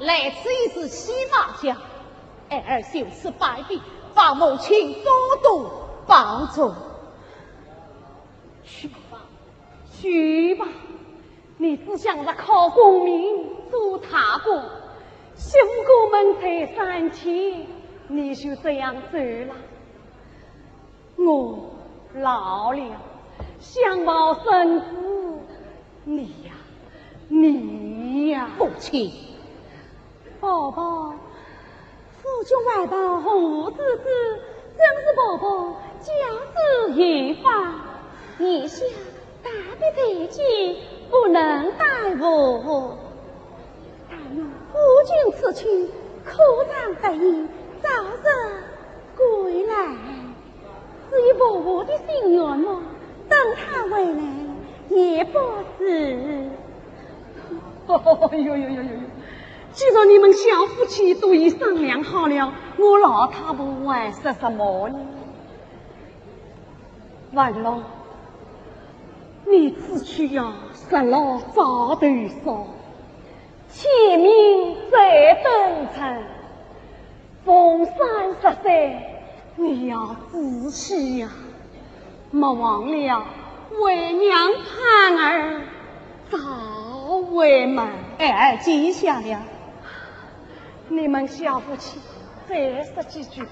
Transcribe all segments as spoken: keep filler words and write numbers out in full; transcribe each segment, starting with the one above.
来此已是喜马家，儿儿就此拜别，望母亲多多保重。去吧，去吧，你只想着考功名做大官，媳妇过门在三千，你就这样走了。 我老了，想抱孙子，你呀，你呀。母亲。宝宝，府中外抱红子子，真是宝宝教子有方。眼下大别在即，不能耽误。但愿夫君此去，科场得意，早日归来。 至于伯父的心愿么，等他回来也不迟。哦哟哟哟哟哟！既然你们小夫妻都已商量好了，我老太婆还说什么呢？文龙，你此去呀，十六早头烧，千名再登城。 逢山十岁，你要仔细呀，莫忘了为娘盼儿早回门。哎，记下了。你们小夫妻再说几句。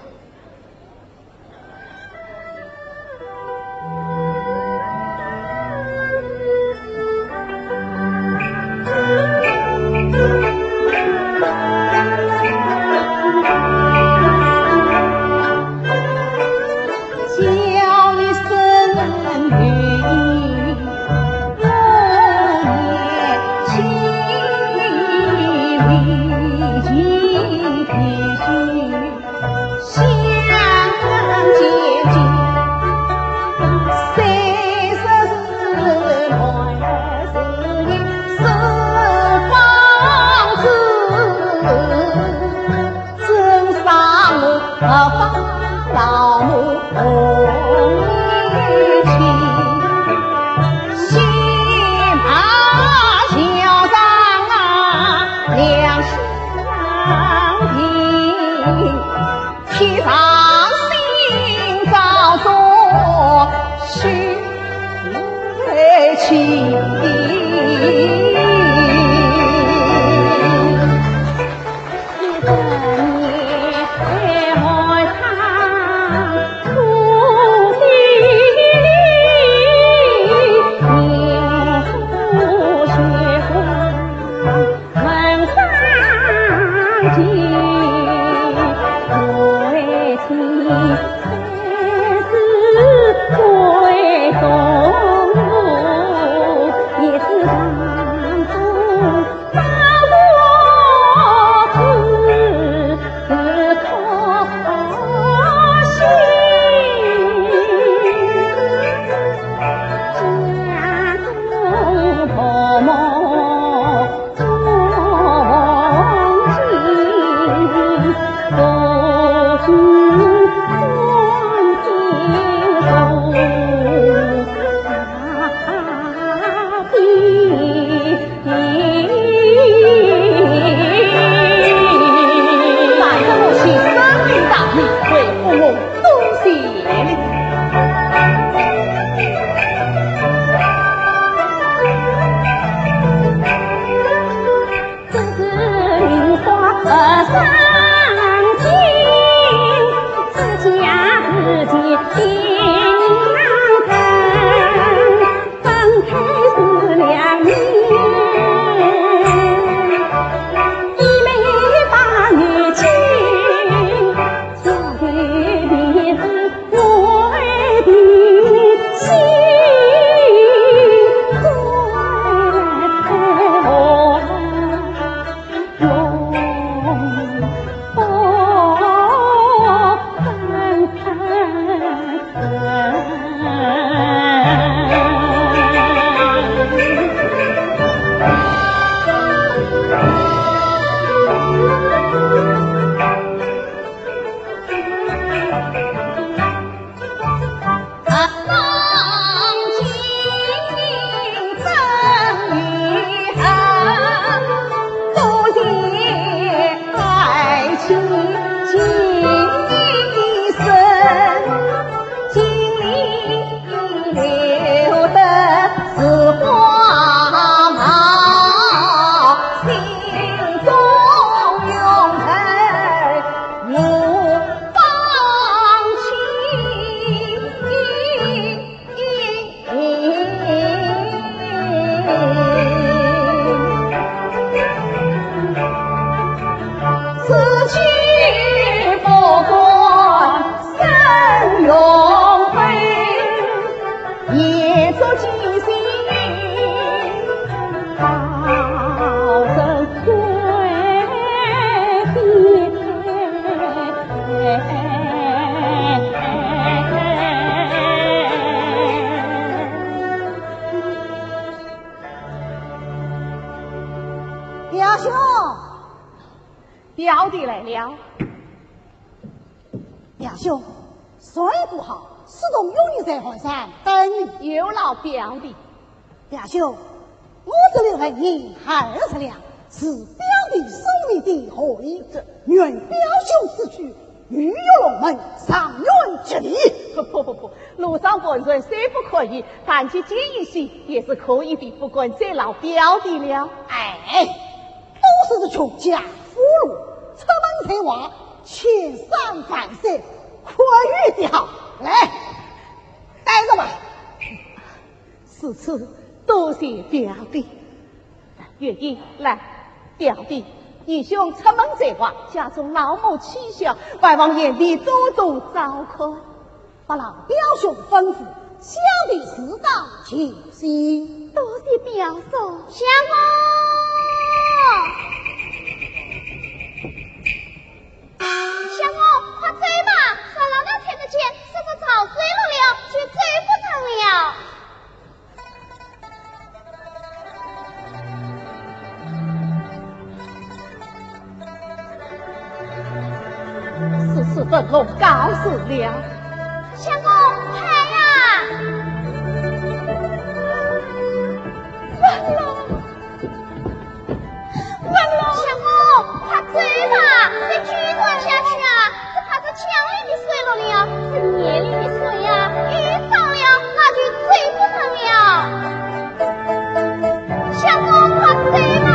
表兄，表弟来了。表兄，睡不好，是同有人在外山等你。有劳表弟。表兄，我这里还有二十两，是表弟送你的厚礼，这，愿表兄此去 鱼跃龙门，上元及第。不不不不，路上盘缠虽不可以，但求捡一些也是可以的，不敢再劳表弟了。哎，都是这穷家富路，出门在外，千山万水，可遇的好。来，带着吧。 如此，多谢表弟。月英，来，表弟，义兄出门在外，家中老母妻小，还望贤弟多多照顾。不劳表兄吩咐，小弟自当尽心。多谢表叔。相公，相公，快走吧，上老太太看得见，说是潮水落了，就走不成了。 此事本宫告辞了。相公，快呀！完了，完了！相公，快走吧，再继续下去啊，只怕这墙里的水落了，这眼里的水呀，也干了，那就走不成了。 相公，快走吧！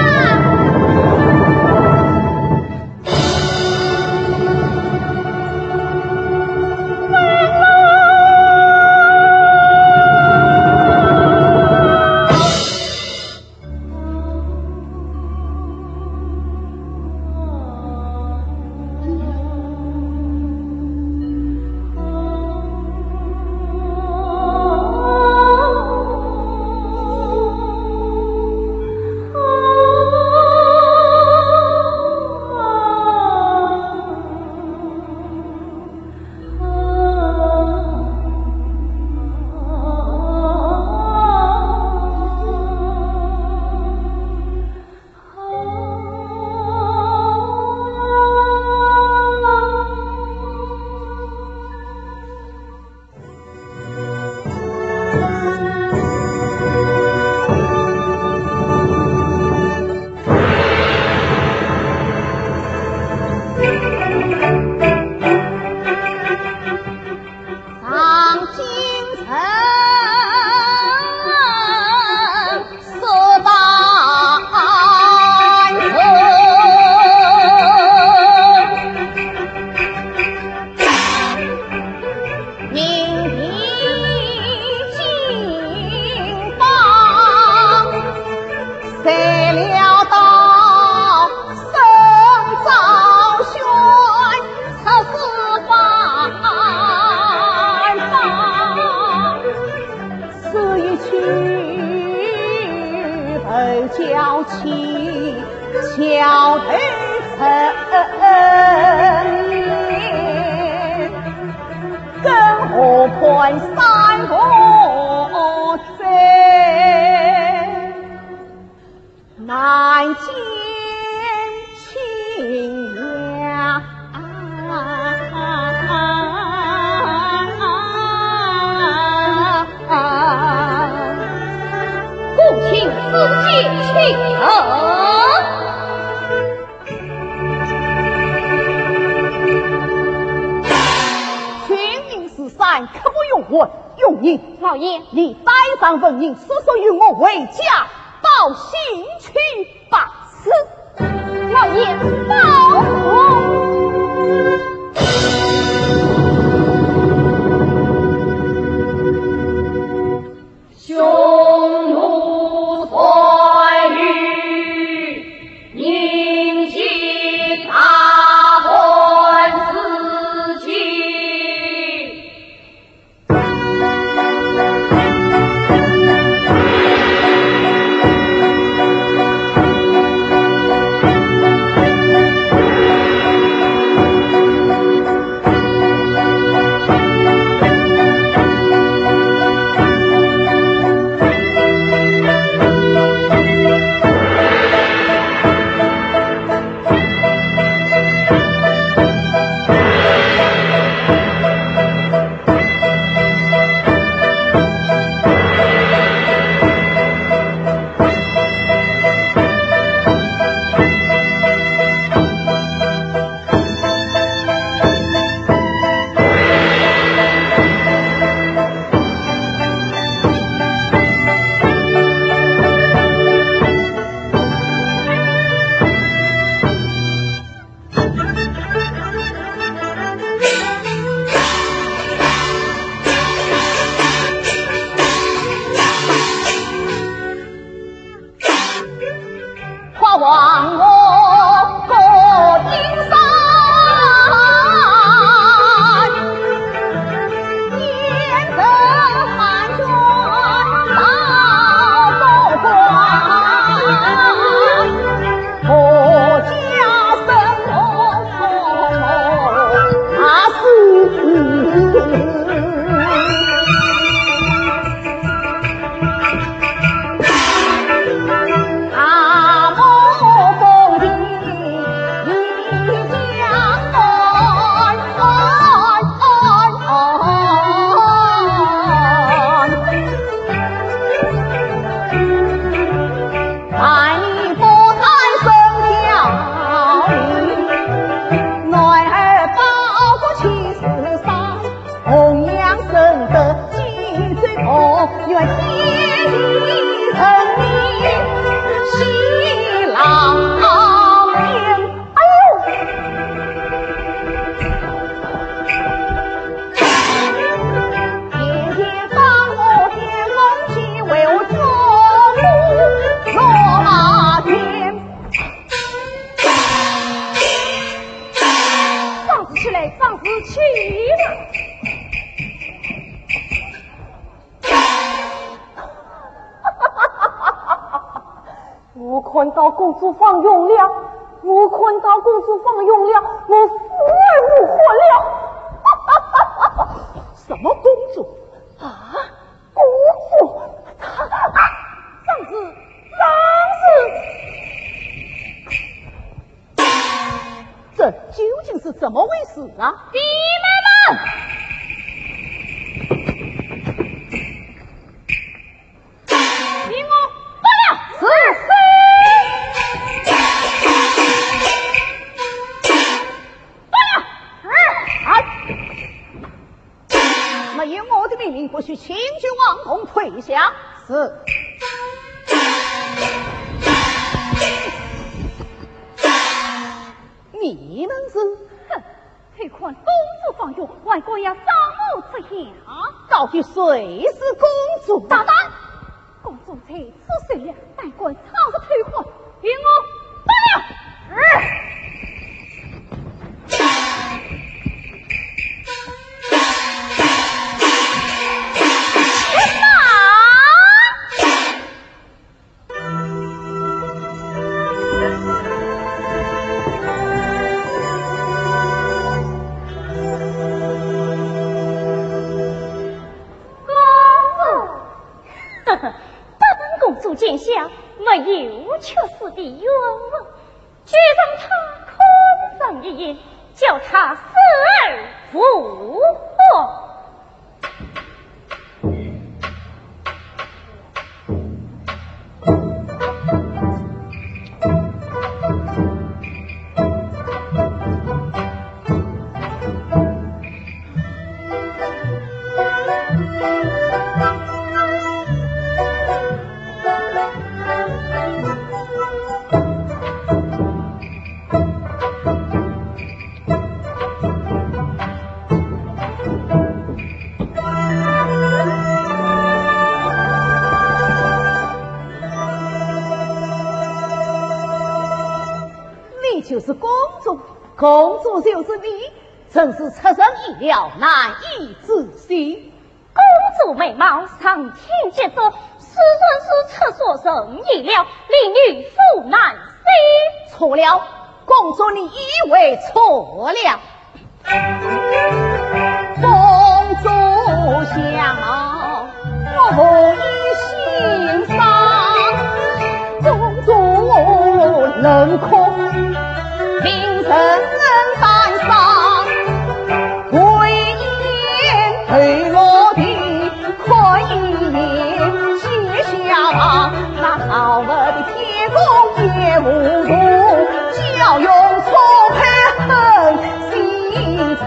君命如山，刻不容緩。月英，老爷，你带上文英，速速与我回家报信去吧。是，老爷，包公。哎呦！放肆起来，放肆起来！我看到公主放羊了，我看到公主放羊了，我死而无悔了。什么公主？啊，公主，她，啊，放肆，放肆！这究竟是怎么回事啊？弟妹们，与我发了！是。发了！哎，没有我的命令，不许请君王公退下。是。你们是？哼，偷看公主放羊，还敢要上我之下？到底谁是公主？大胆！公主在此睡了，胆敢闯入偷看，与我发了！去吧！ 公主，呵呵，不等公主见笑，没有屈死的冤枉，就让她空城一夜，叫她死而复活。 你就是公主，公主就是你，真是出人意料，难以置信。 公主美貌上天皆著，自然是出色人意了，令女妇难信。错了，公主你意会错了。公主相貌，我无意欣赏，公主能可令人赞赏。 回言头落地，看一眼天下，那好我的天公也糊涂，叫用错配狠心肠。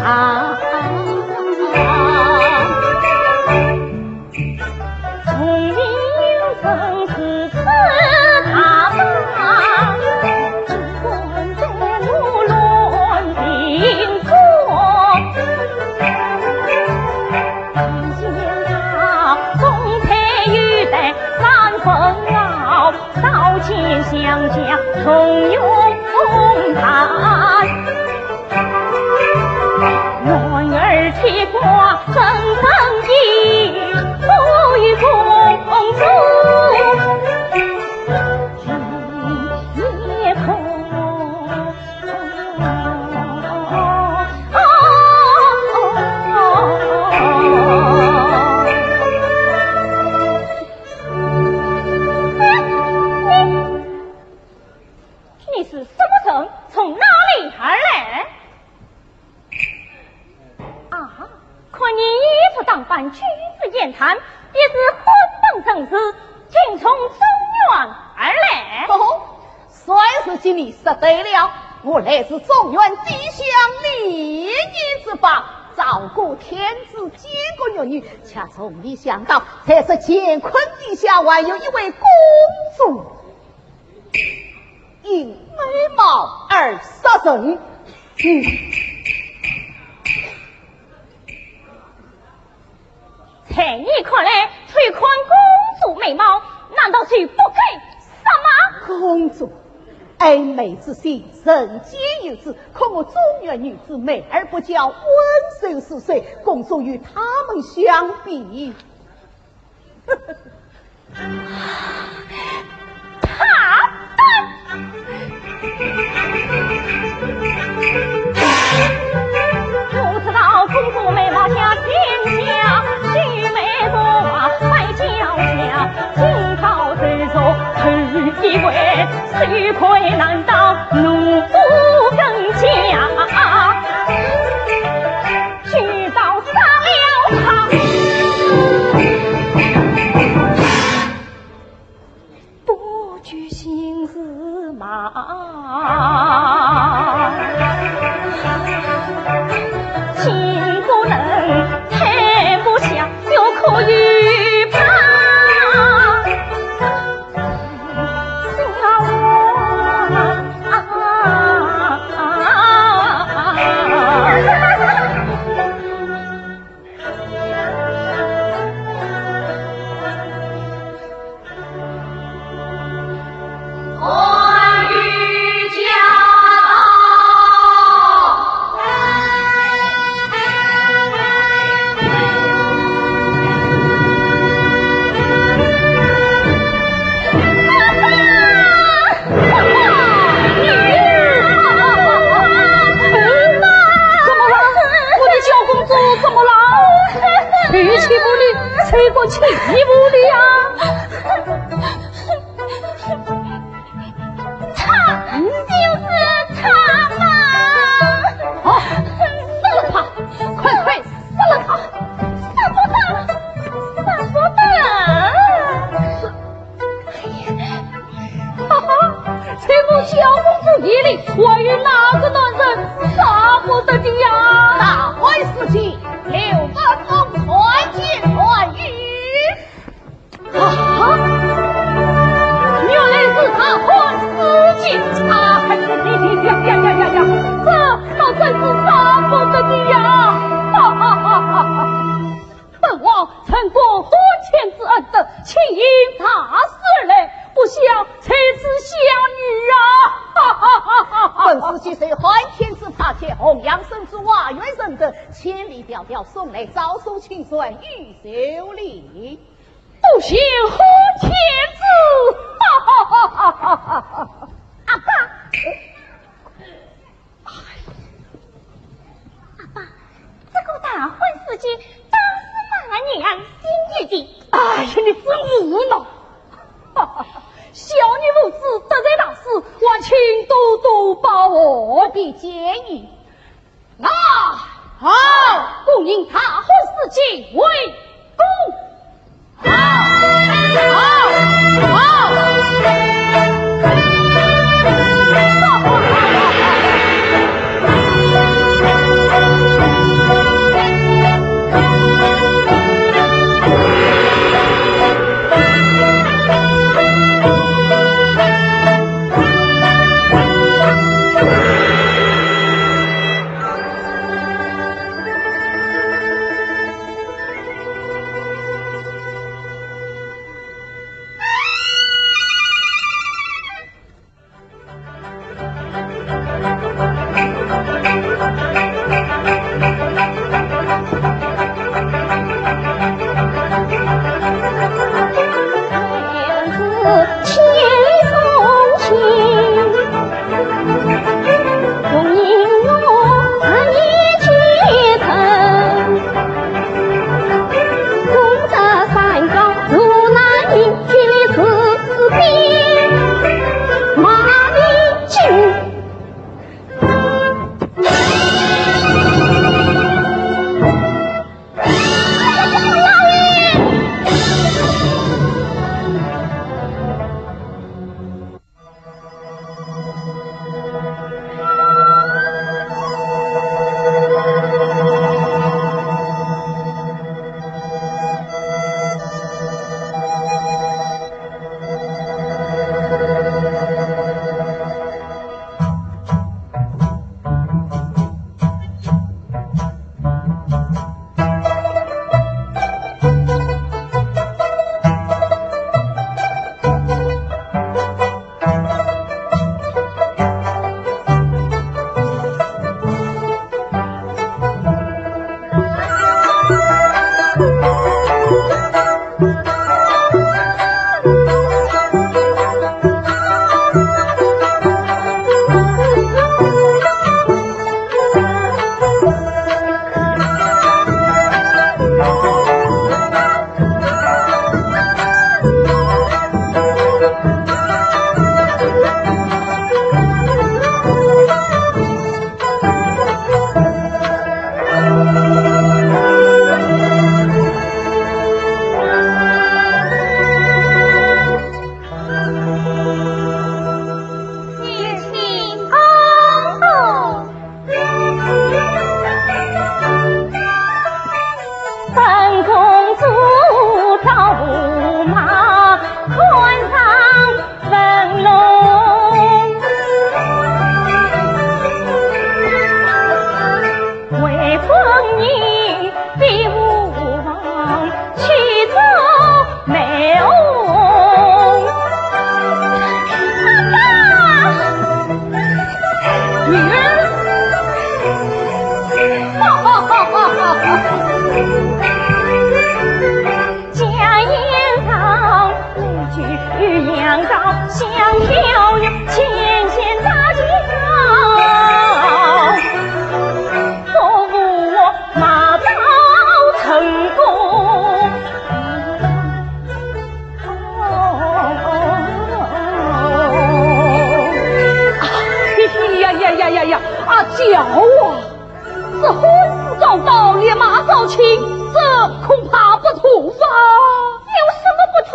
聪明人是此大方，只管在我乱评说。只见他总配有带三分傲，少见相加重用谈。 男儿体魄真正义，不与公主一同。你是什么人？从哪里而来？ 啊，看你衣着打扮，举止言谈，必是婚门人士，竟从中原而来。哦，算是你说对了，我来自中原，地乡礼仪之邦，造过天子，建过玉女，却从未想到，在这乾坤底下还有一位公主，因美貌而杀人。嗯。在你看来，偷看公主美貌，难道就不该杀吗？公主， 爱美之心，人皆有之，可我中原女子，美而不骄，温柔似水，公主与她们相比，她的。不知道公主美貌像天下，须眉如画赛娇娇，今朝谁说头一回， 谁可难倒奴更家？知道杀了她，不觉心似麻。心不能，吞不下，又可以怕。 怎么了？我的小公主怎么了？脾气不利，吹过气不利呀。 他就是他嘛！好，杀了他！快快杀了他！杀不得，杀不得！哎呀，哈哈，在我小公主眼里，还有哪个男人杀不得的呀？大欢喜，刘文峰参见传谕。 啊，原来是大欢喜姐！啊，呀呀呀呀呀呀呀！这倒真是杀不得的呀！哈哈哈哈哈！本王承过三千之恩德，请大师而来，不想在此相遇啊！哈哈哈哈哈！本师姐受汉天子差遣，弘扬圣旨，瓦解人德，千里迢迢送来诏书请转，欲受礼。 多谢汉天子！哈哈哈哈哈哈！阿爸，阿爸，这个大欢喜姐倒是蛮有心意的。哎呀，你真无脑！哈哈哈，小女无知得罪大师，还请多多包涵。不必介意。 来，好，恭迎大欢喜姐回宫。好，好，好。香飘飘，浅浅大桥，不负我马到成功。哎呀呀呀呀呀，阿娇啊，这官司告到，连马招亲，这恐怕不妥吧？有什么不妥？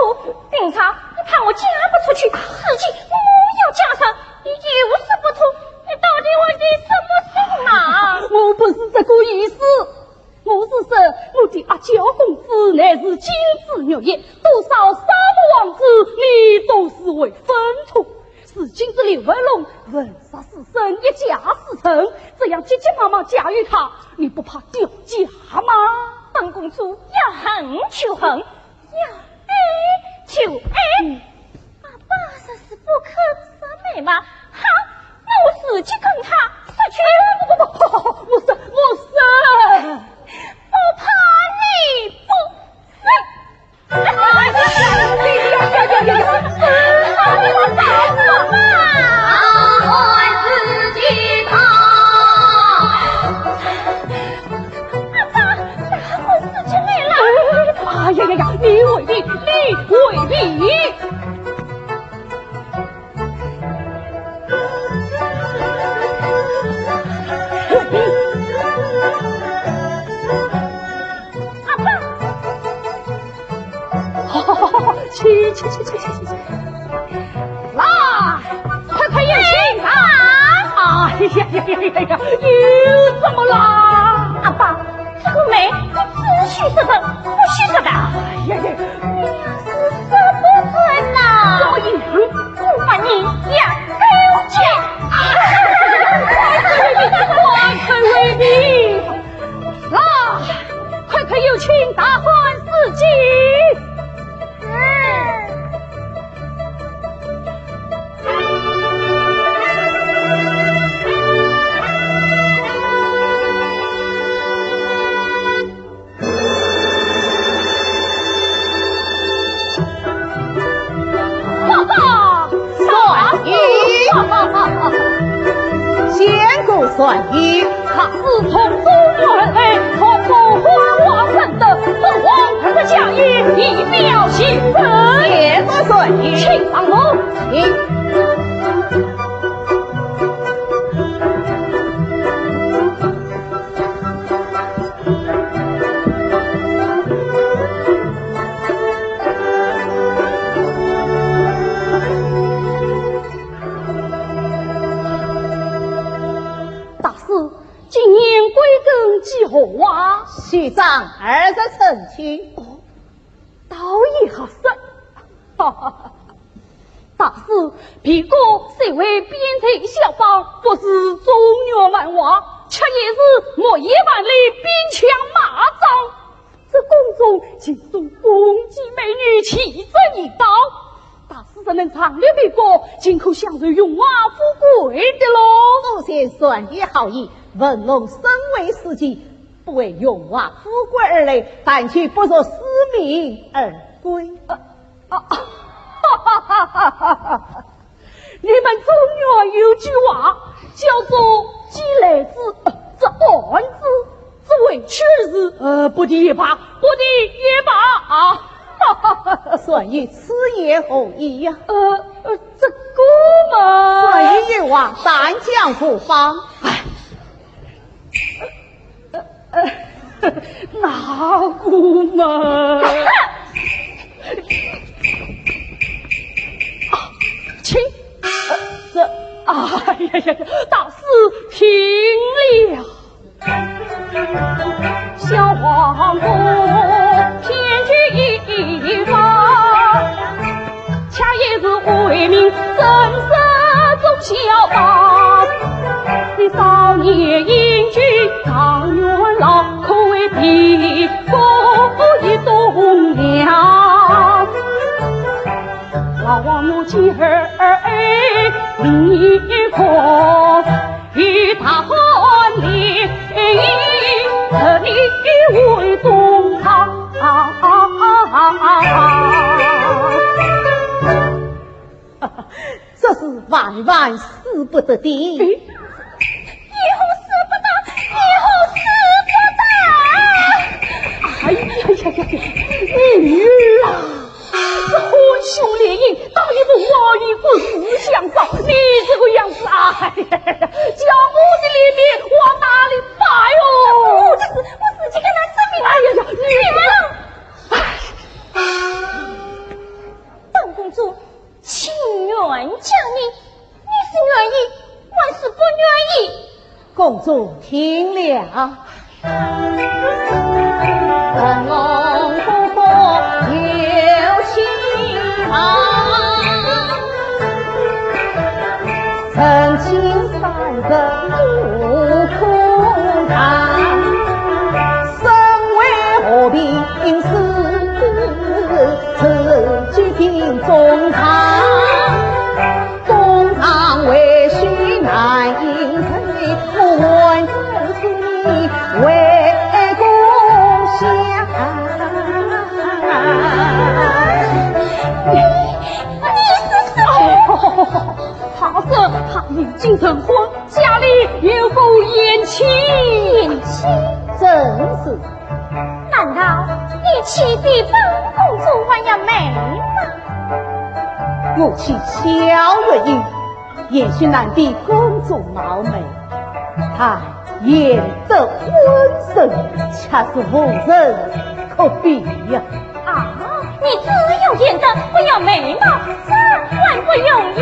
平常你怕我嫁不出去，如今我要嫁人，你有什么不妥？你到底问的什么情啊？我不是这个意思，我是说我的阿娇公子乃是金枝玉叶，多少三个王子你都是未婚夫。如今这刘文龙文弱书生，一家之臣，这样急急忙忙嫁与他，你不怕掉价吗？本公主要恨就恨，要爱就爱。嗯。阿爸若是不肯说媒嘛，好，那我自己跟他说去。不不不，我说，我说。不怕你不说。哎呀呀呀呀呀！哎呀呀呀，你为你，你为你！去去去去去去去！来，快快有请啊！哎呀呀呀呀呀，又怎么啦？阿爸，这个媒，你只许是真，不许是假。哎呀呀，你要是说不真呐，怎么样？我把你养狗去！我可为你。 来，快快有请大官司机。报告，算一。报告，报告。 相公算一。他是从中原来，从中花花生的，本王他的家业，以表心声。也算算一。请上楼。请。 大师，今年归根几何啊？虚长二十春秋。哦，倒也合适。大师，别个虽为边塞小邦，不是中原蛮王，却也是木易万里兵强马壮。 这宫中尽是宫妓美女，奇珍异宝。大师若能长留别国，尽可享受荣华富贵的喽。多谢算爷好意，文龙身为世子，不为荣华富贵而来，但求不辱使命而归。啊，啊，哈哈哈哈哈哈！ 你们中原有句话，叫做“既来之，呃，则安之，则为去之，呃，不提也罢，不提也罢啊。”算爷此言何意呀？呃，呃，这个嘛，算爷有话，但讲无妨。哎， 呃，呃，那个嘛。啊，请。呃，这，哎呀呀呀，大师听了。小王公偏居一方， 恰也是为民震慑忠孝吧。你少年英俊状元郎，可谓比邻国一栋梁。老王母今儿命你可与大汉联姻，立你为宗堂。这是万万使不得的。哎，以后使不得，以后使不得。哎呀呀呀呀，女儿啊，这昏凶烈影，倒也不外乎是想找你这个样子啊！哎呀呀呀，叫我的脸面往哪里摆哦？我就是，我自己跟他证明。哎呀呀，你们，哎，本公主，情愿将你，你是愿意还是不愿意？公主听了。 你，你是谁？好，好，好，好，好，好，好，他已经成婚，家里有个贤妻。贤妻？正是。难道你妻比本公主还要美吗？我妻小月英， 也许难比公主貌美，她贤德温顺，却是无人可比呀。啊，你只有贤德，不要美貌，这还不容易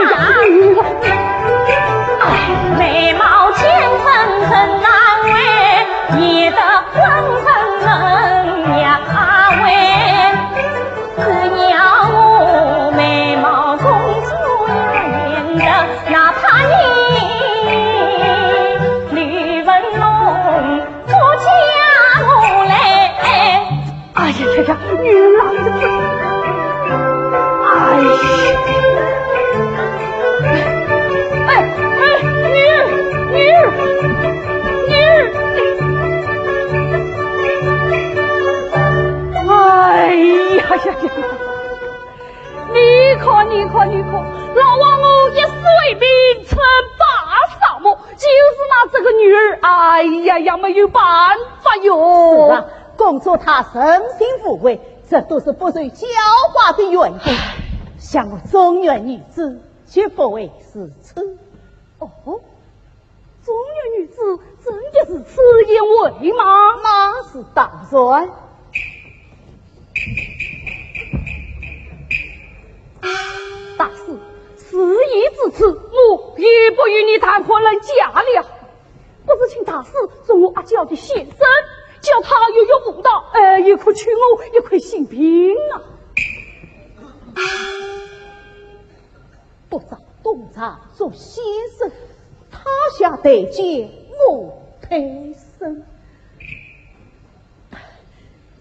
吗？哎呀，哎，美貌千分真难为，贤德温顺人呀为。 只要我美貌公主呀贤德，哪怕你李文龙不嫁我来。哎呀呀呀，女儿啊，你这，哎呀，哎，哎，女儿，女儿，女儿。 哎呀呀呀！你看，你看，你看，老王我一岁名春八少么，就是拿这个女儿，哎呀呀，没有办法哟。是啊，公主她任性无为，这都是不受教化的缘故。想我中原女子，绝不会如此。哦， 中原女子真的如此贤惠吗？那是当然。大师，事已至此，我也不与你谈婚论嫁了。不知请大师做我阿娇的先生，叫她月月舞蹈，呃，也可取我一块心病啊。 不找东床做先生，他下台阶我配身。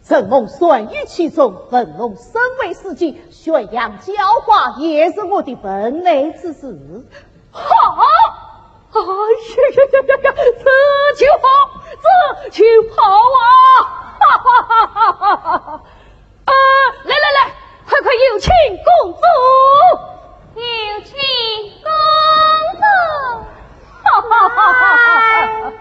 承蒙善遇其中，文龙身为世子，宣扬教化也是我的本来之事。好！哎呀呀呀呀呀，这就好，这就好啊！哈哈哈哈哈哈！ 呃，来来来，快快有请公主。有请公主。哈哈哈哈哈哈。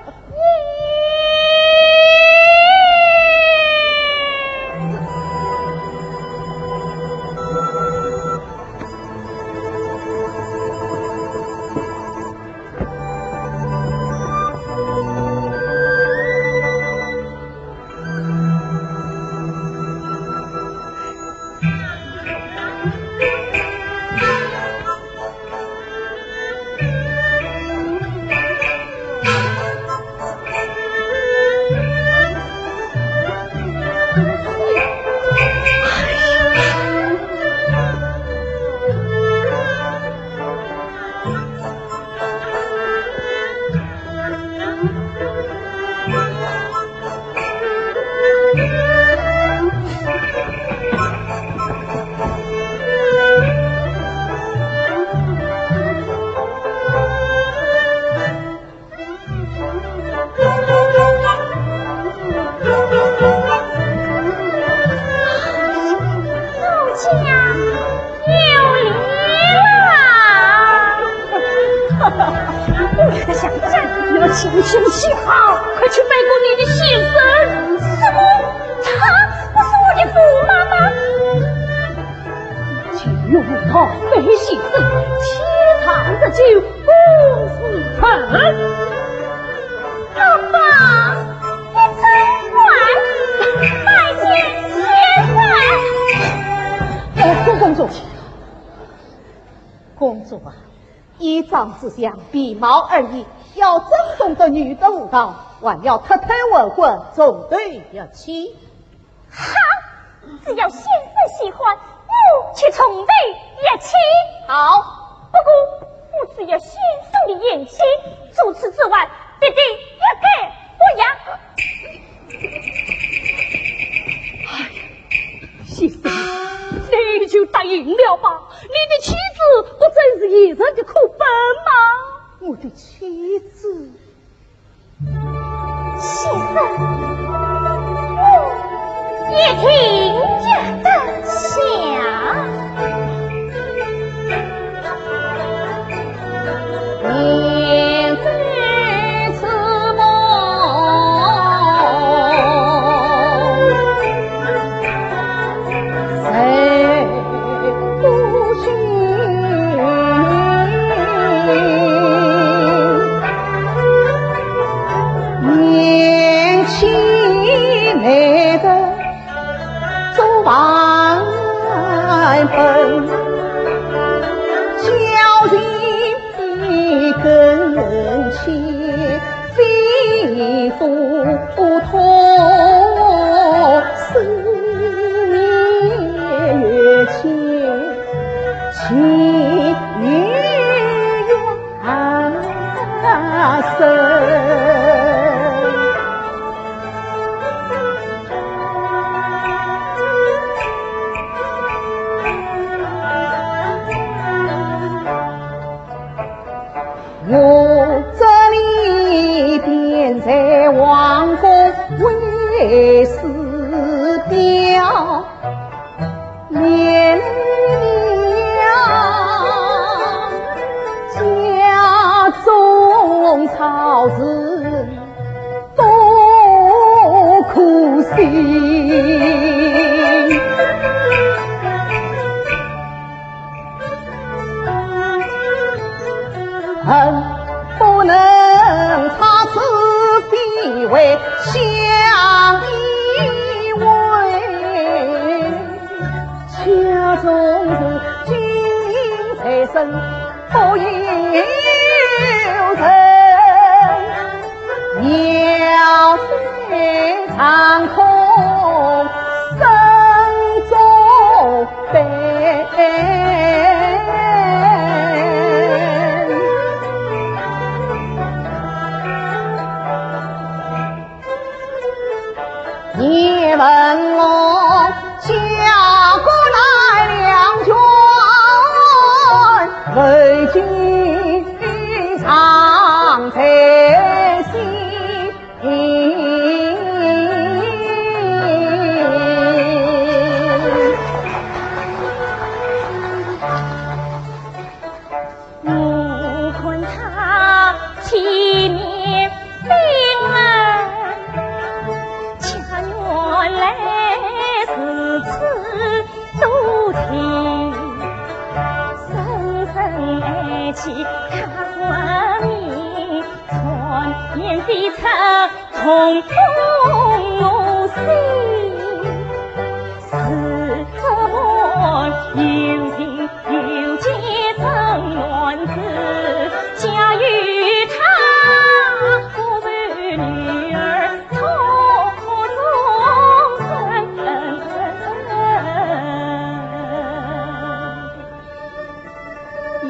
心情极好，快去拜过你的先生。什么？她不是我的驸马吗？既然她非先生，天长日久，公事成。老伯，你真坏，拜见先生。哎，公公坐。公主啊， 一张之相，皮毛而已，要真懂得女的舞蹈，还要脱胎换骨，从头学起。哈！只要先生喜欢，我就从头学起。好。不过，我只要先生的眼睛，除此之外，必定一概不要。哎呀，先生，你就答应了吧，你的妻子不正是现在的苦本吗？我的妻子？先生，我也停下得下。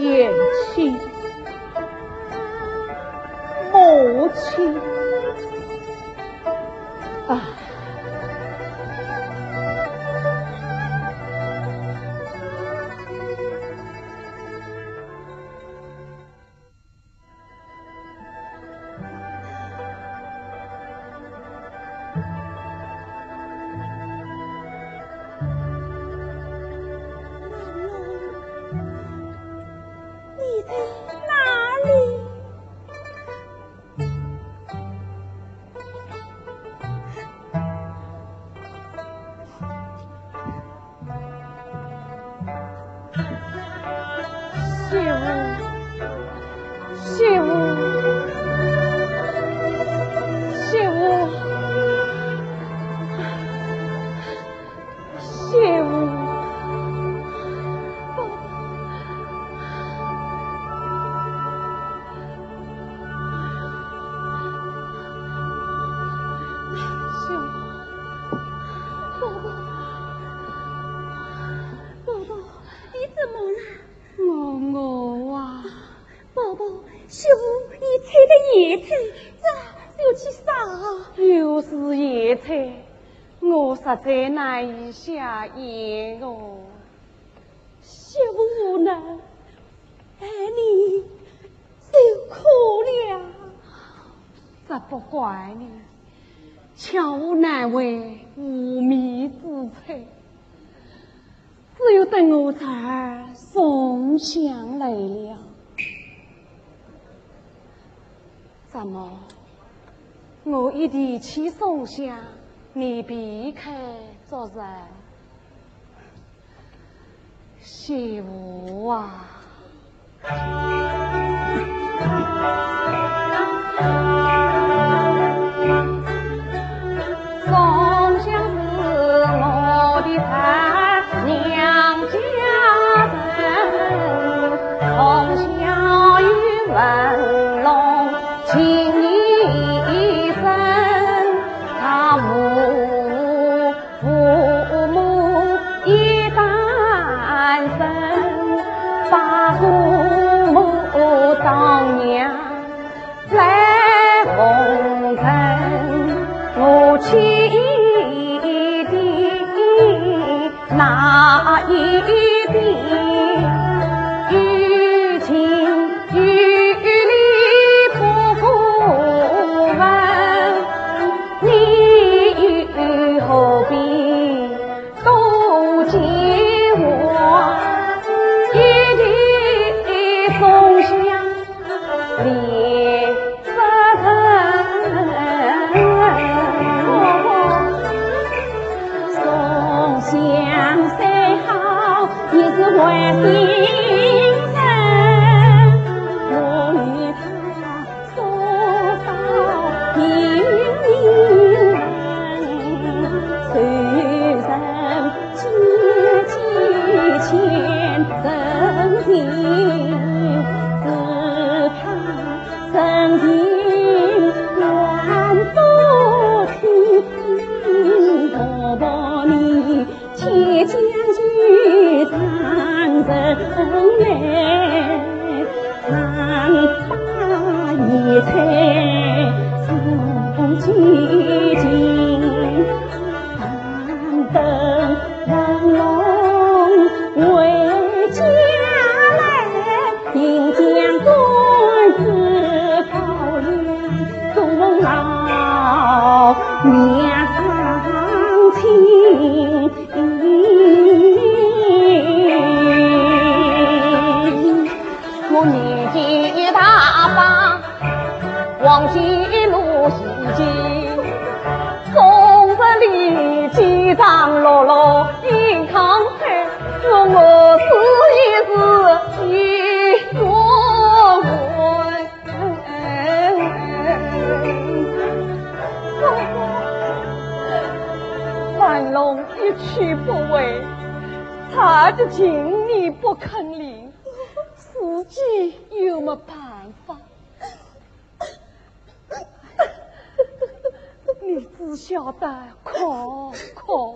贤妻，母亲啊！野炊，这就去烧。又是野炊，我实在难以下咽哦。媳妇无能，待你受苦了。这不怪你，强屋难为无米之炊。 只有等我侄儿宋香来了。怎么，我一提起宋香，你避开做甚？媳妇啊， 万龙一去不回，他的情你不肯领，自己又没办法。 你只晓得哭，哭，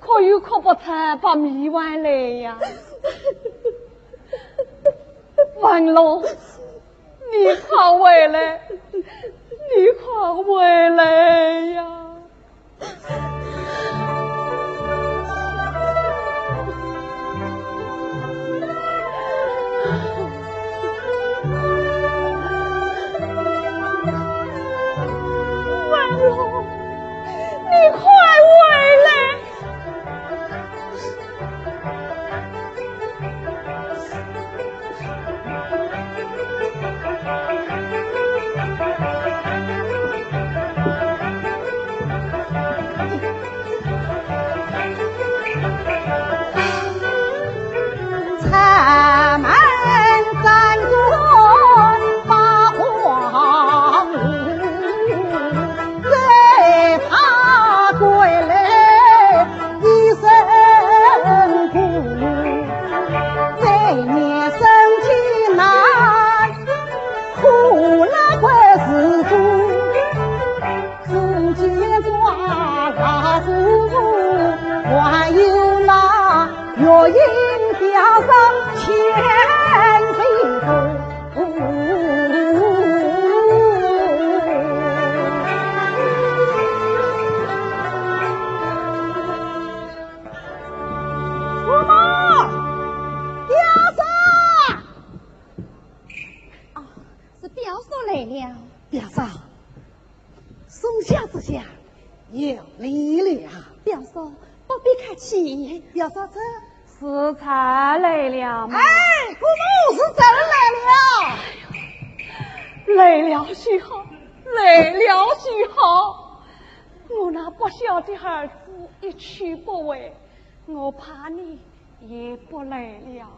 哭又哭不出把米饭来呀。万龙，你快回来，你快回来呀。 万龙，你快回来！下这下有礼了。表嫂，不必客气。表嫂，这是才来了吗？哎，姑母，是真来了。来了就好，来了就好。我那不孝的儿子一去不回，我怕你也不来了。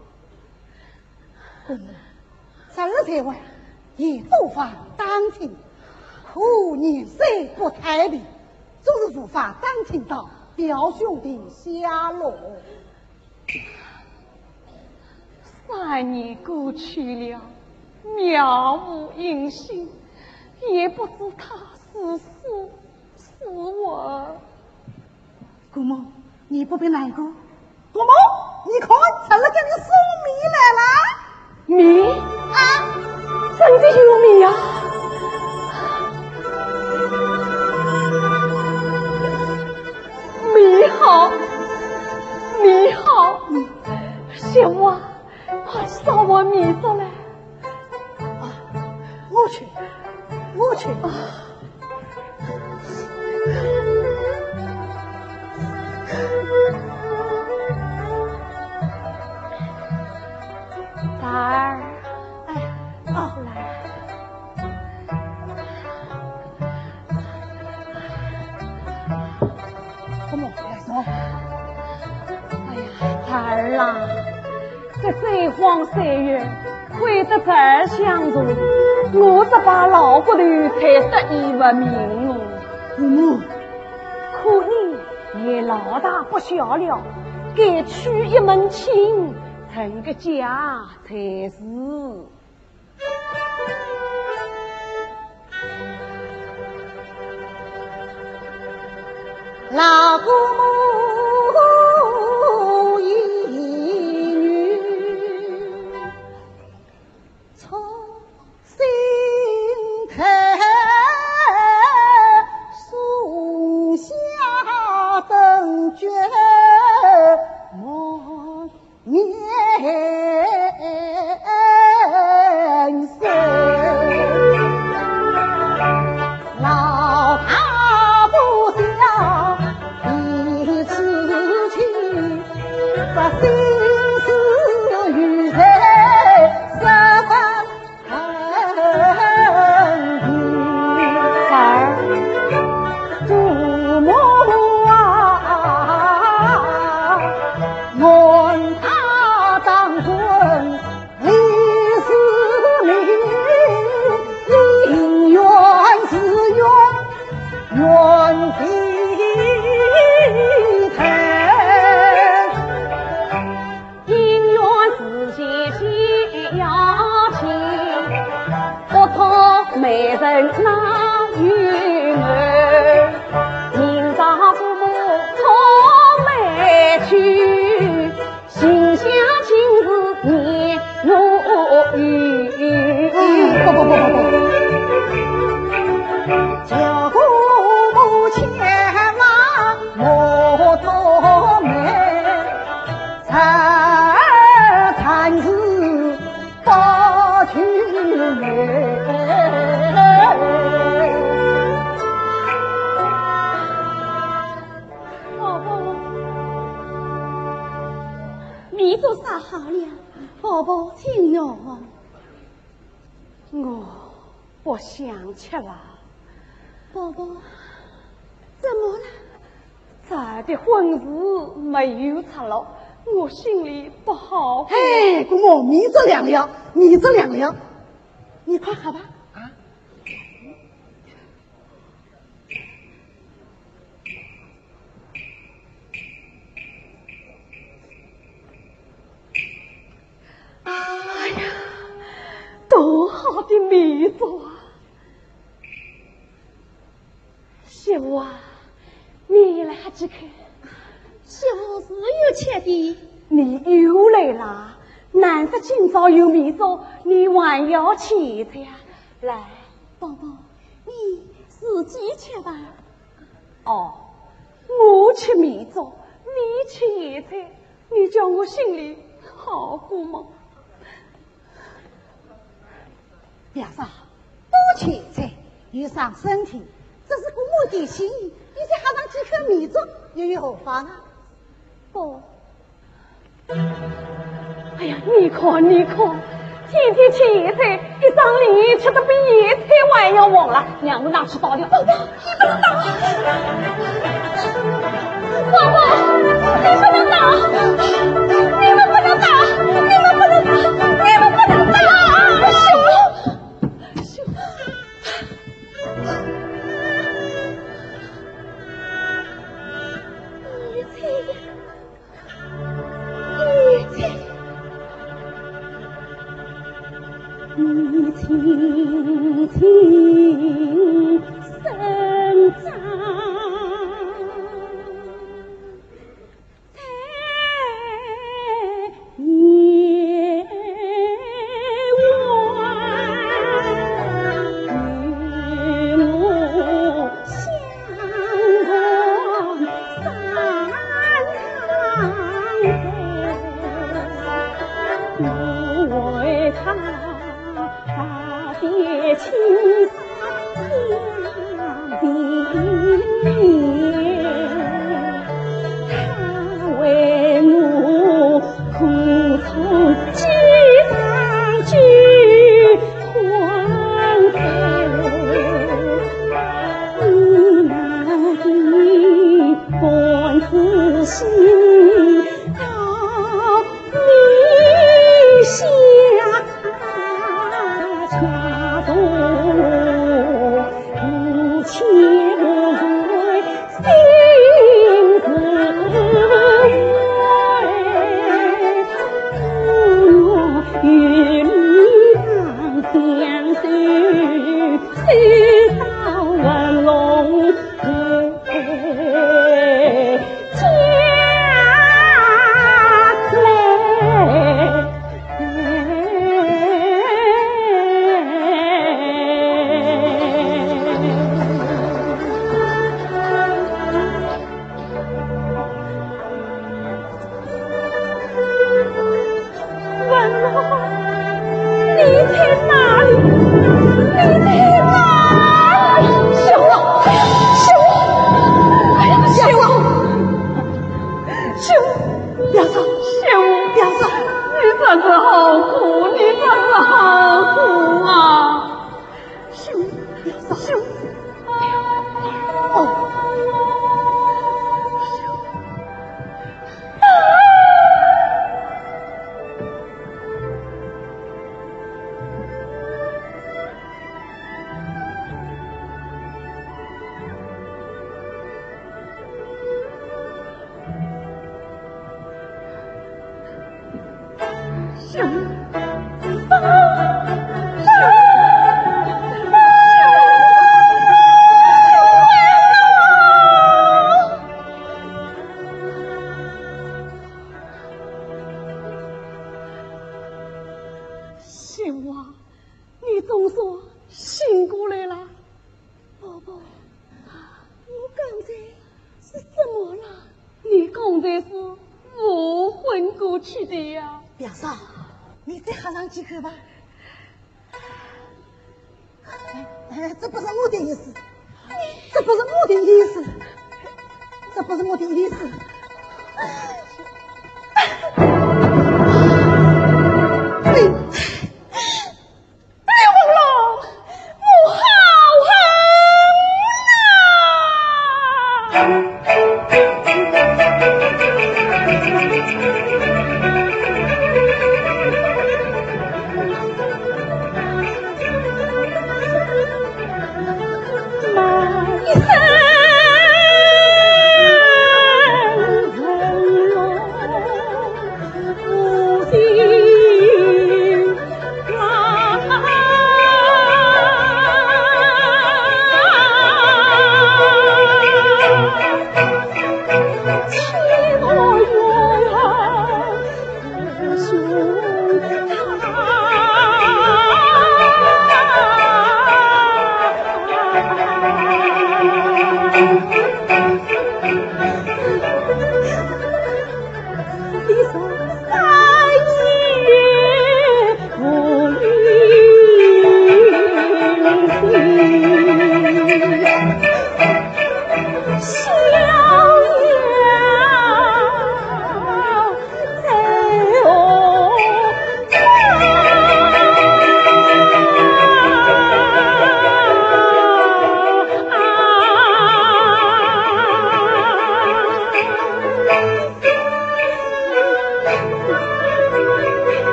姑母，侄儿在外，也无法打听，可年岁不太平，总是无法打听到表兄的下落。三年过去了，渺无音信，也不知他是死是活。 姑母，你不必难过。姑母，你看，侄儿给你送米来了。米？啊，真的有米啊！米好，米好，媳妇啊，快烧碗米粥来。啊，我去，我去。啊。 侄儿，哎，哦，来。怎么，来说。哎呀，侄儿啊， 这三荒三月，亏得侄儿相助，我这把老骨头才得以活命哦。姑母，可你也老大不小了，该娶一门亲，成个家才是。 老姑母一女，操心太，松下等觉莫 年岁，老大不孝，一次去，把心事与人说分 儿，祖母啊，问他当真，你是你，因缘是缘，缘非谈。 姻缘是前先要紧，不托媒人哪有门？明朝父母托媒去，心想今日年月有。嗯，不，不，不，不，不。叫父母千万莫托媒。 才，才是报仇人。宝宝，米粥烧好了，宝宝请用。 我不想吃了。宝宝，怎么了？侄儿的婚事没有着落，我心里不好过。哎，姑母，米粥凉了，米粥凉了，你快喝吧。啊？ 哎呀，多好的米粥啊！媳妇啊，你也来喝几口。媳妇是有吃的。你又来啦？难得今朝有米粥，你还要吃呀？来。宝宝，你自己吃吧。 哦，我吃米粥，你吃咸菜，你叫我心里好过吗？表嫂，多吃一菜，有伤身体，这是姑母点心，你再喝上几口面粥，又有何妨啊？不。哎呀，你看，你看，天天吃咸菜，一张脸吃得比咸菜还要黄了。让我拿去倒掉。不，不，你不能倒。 宝宝，你不能打，你们不能打，你们不能打，你们不能打！秀，秀，你这样，你这样，你轻轻生长。 文龙，你在哪里？你在哪里？秀啊，秀啊，哎呀，秀啊，秀，表嫂，秀，表嫂，你真是好苦，你真是好苦啊！秀，秀，哦。 秀啊，你总算醒过来了。 宝宝，我刚才是怎么了？你刚才是无昏过去的呀。表嫂，你再喝上几口吧。哎，哎，这不是我的意思，这不是我的意思，这不是我的意思。你 刘文龙，我好恨啊！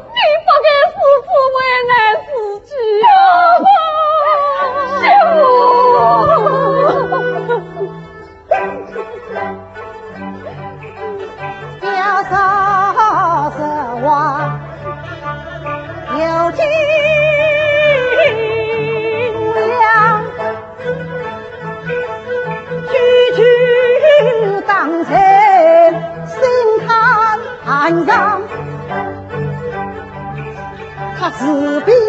你不该如此为难自己啊！师父！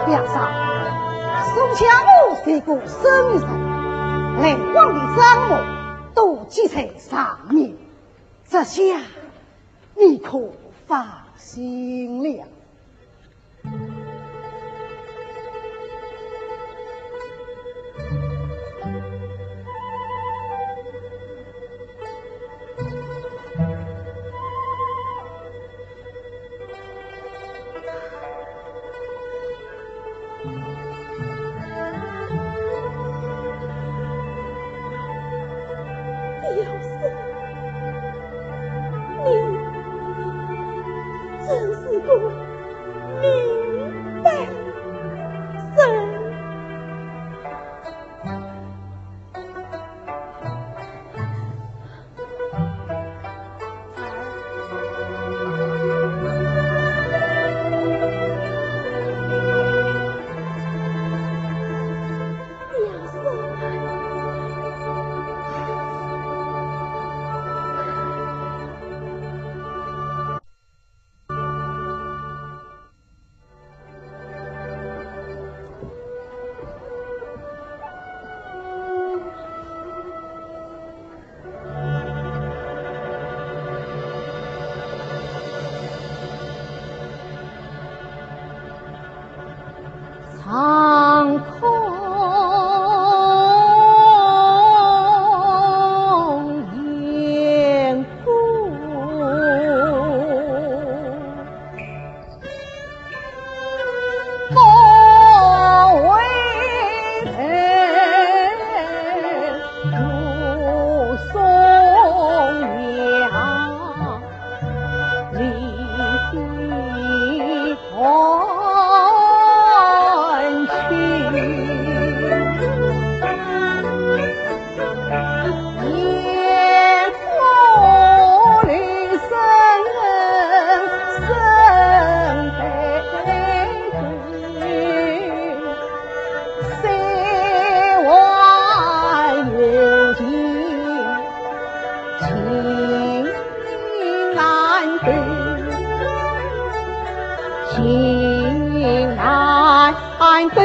梁上，苏相府是个生意人，来往的账目都记在上面，这下你可放心了。 表兄，你真是个长空烟波，不回头，目送娘离。 情难断，情难断，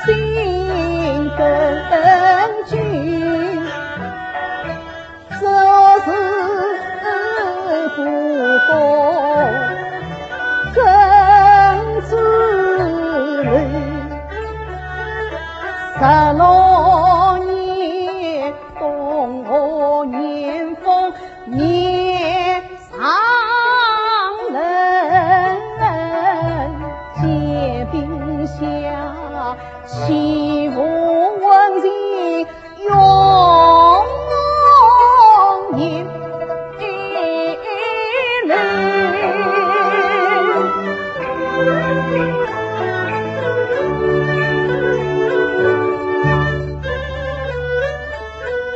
心更急，这是不过真珠泪，十六年 冬夏年丰年上人，见冰下，岂无温情永年。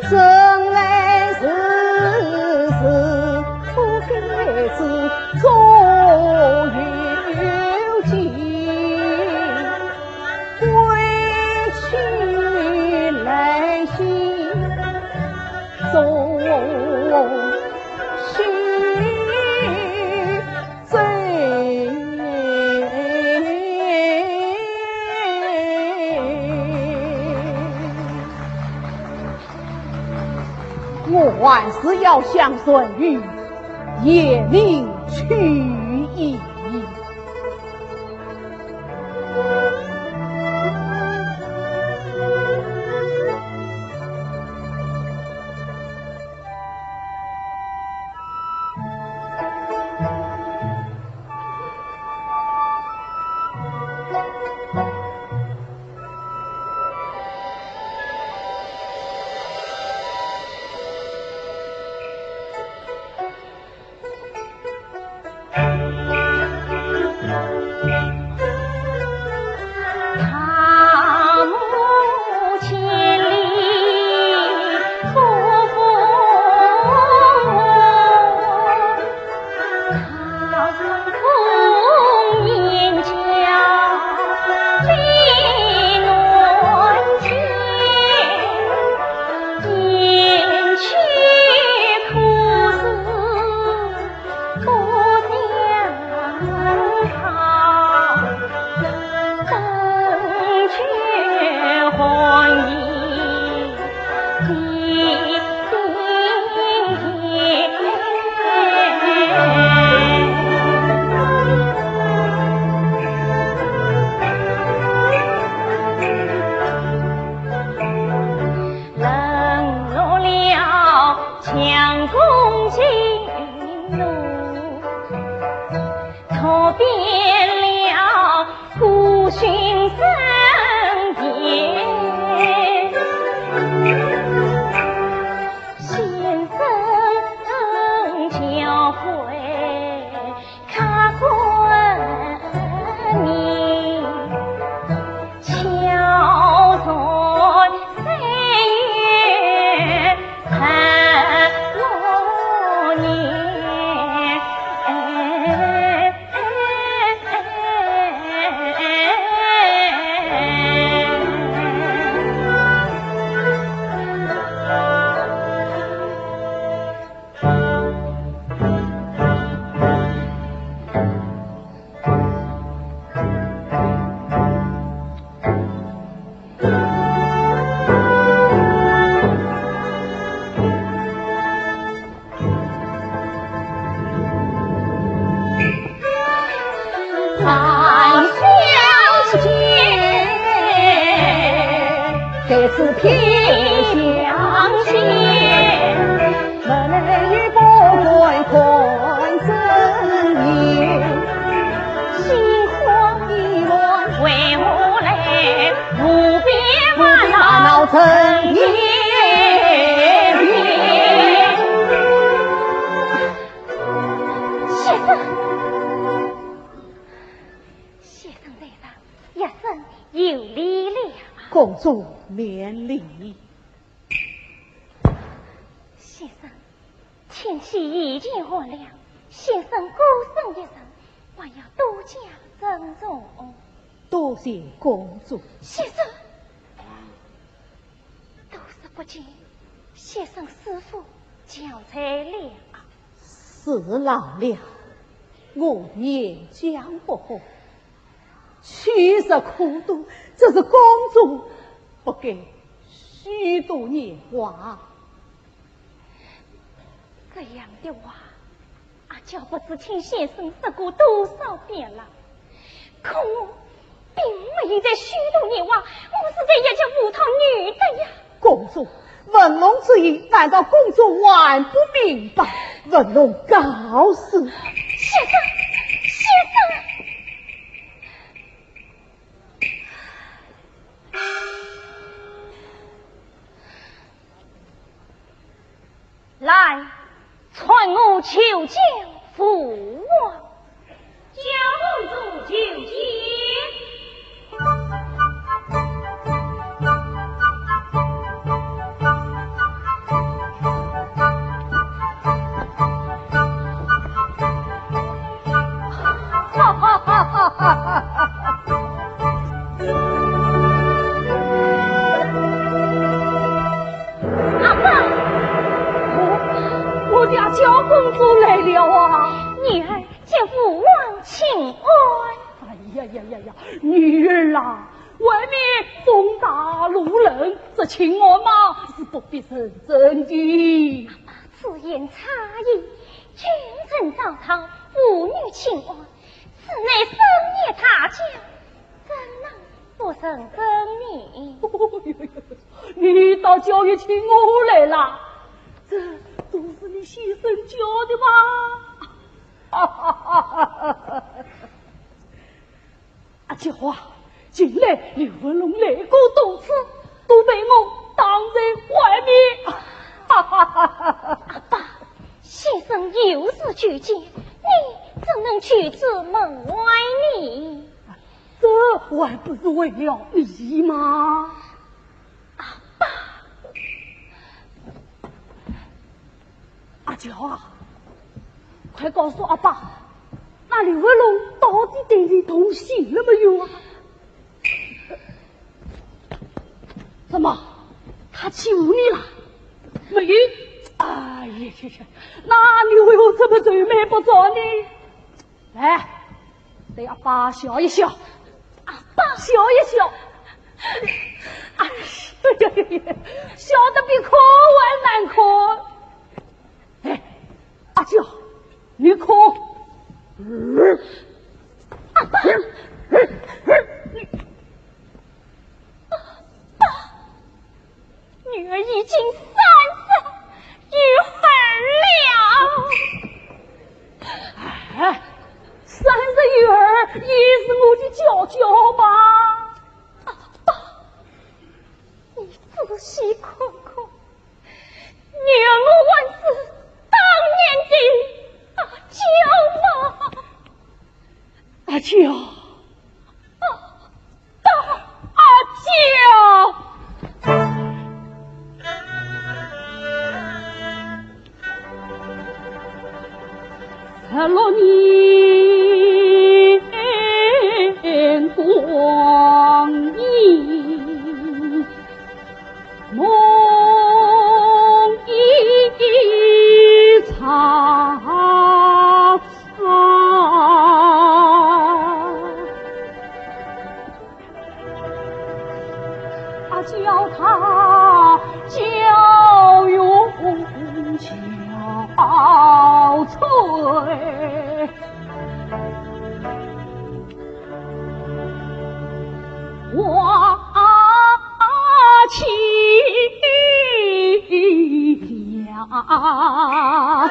生来世事不该知，终有尽，归去来兮终须。 我还是要向陈馀雁绶去矣。冷落了强弓情怒，错辨了孤寻深夜。先生教诲 客官你，巧算三月十六年。在此偏相见，门内有个官看真言，心慌意乱为何来？无边烦恼真言明。先生，先生在上，学生有礼了。公主免礼。 先生，天气已经寒了，先生孤身一人，还要多加珍重。多谢公主。先生，多时不见，先生是否憔悴了？是老了，我年将不好， 虚实苦多，只是公主不该虚度年华。这样的话，阿娇不知听先生说过多少遍了，可我并没有在虚度年华，我是在要叫葡萄女的呀。公主，文龙之意，难道公主还不明白？文龙告辞。先生，先生。 来，传我求见父王。叫公主求见。 阿爸，我，我家小公主来了啊！女儿见父王请安。哎呀呀呀呀，女儿啊，外面风大路冷，这请安嘛是不必认真的。阿爸，此言差矣，君臣早朝，父女请安， 此乃深夜大轿，怎能不认真呢？你倒叫一起我来啦，这都是你先生教的吗？阿娇啊，近来刘文龙来过多次，都被我挡在外面。阿爸，先生有事求见，你怎能拒之门外呢？这还不是为了你吗？阿爸，阿娇啊，快告诉阿爸，那刘文龙到底对你动心了没有啊？怎么，他欺负你了？没有。哎呀呀呀，那你为何这么愁眉不展呢？ 来，对阿爸笑一笑。阿爸，笑一笑。哎呀呀呀呀，笑得比哭还难看。哎，阿娇，你哭。阿爸，你 女儿已经三十有二了。哎，三十有二也是我的娇娇吧？阿爸，你仔细看看，女儿我还是当年的阿娇吗？阿娇。 大阿姐啊！十六年光阴梦一场。啊，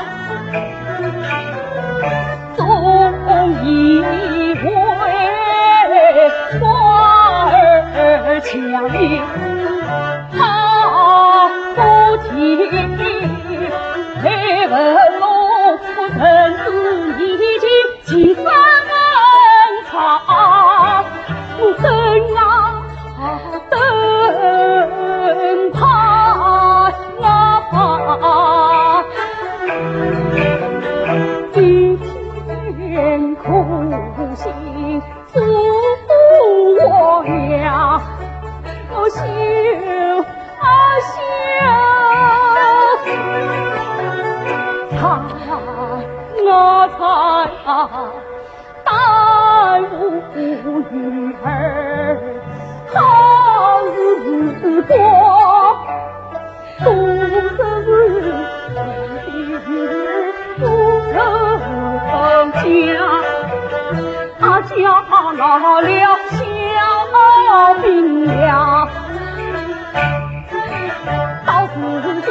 忠义为官儿强，他不听，雷文龙不仁义情，情深长，我等啊 等他啊，今天苦心做我呀，我修啊修，他啊他啊。 耽误女儿好时光。都说是女儿不成家，他嫁了小兵呀。 到时间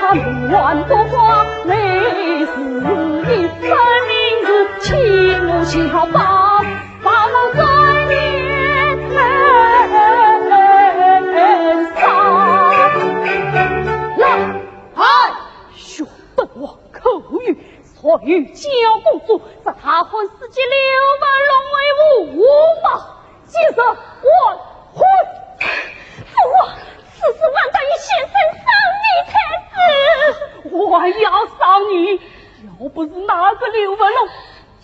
他满不光，累死一生名字，欺我小宝，把我三年人杀。来，哎，学本王口谕，所有将公主，是他喊四姐刘文龙为我吧。 今日完婚。父王，此事万不得与先生商议才是。还要商议？要不是那个刘文龙，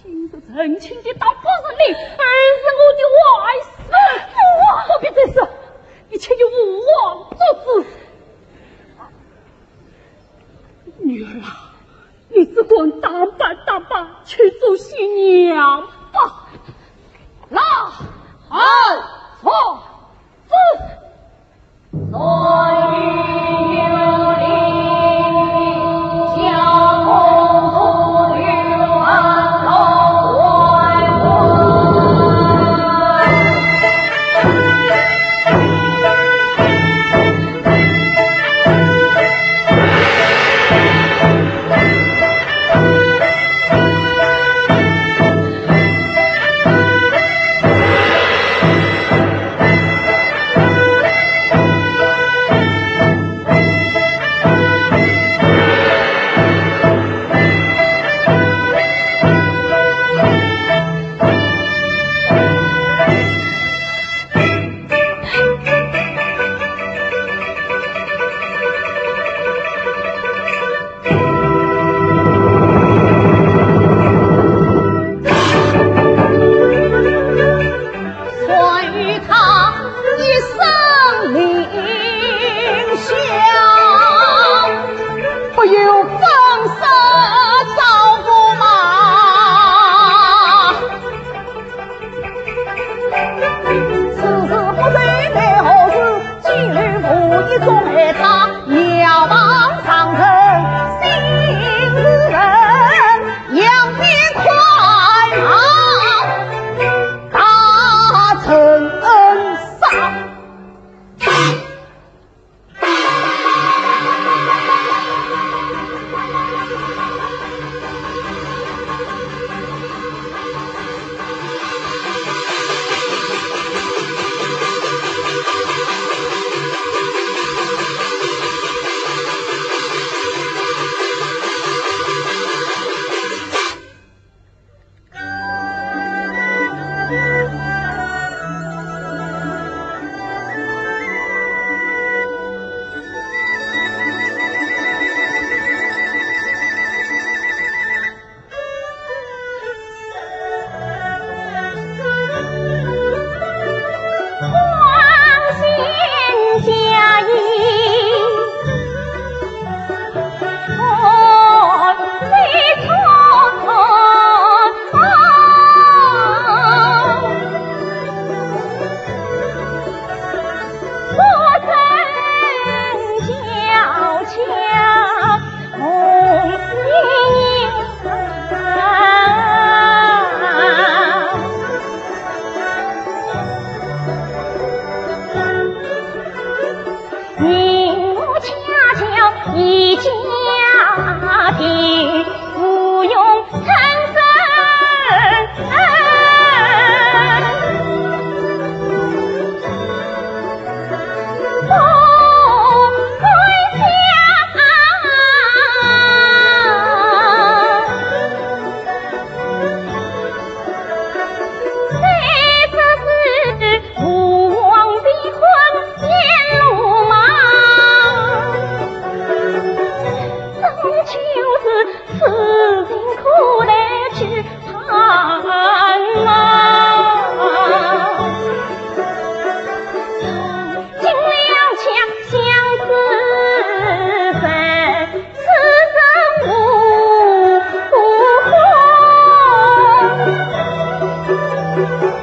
今日成亲的倒不是你，而是我的外孙。父王，不必再说，一切由父王做主。 女儿啊，你只管打扮打扮，去做新娘吧。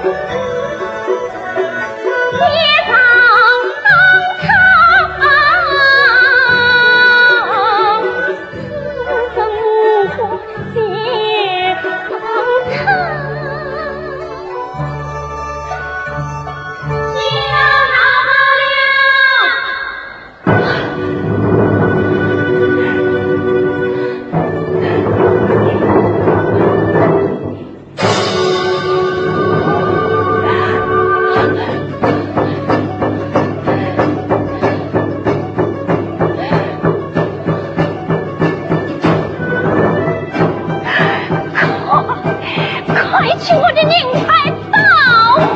快，快取我的银牌宝马！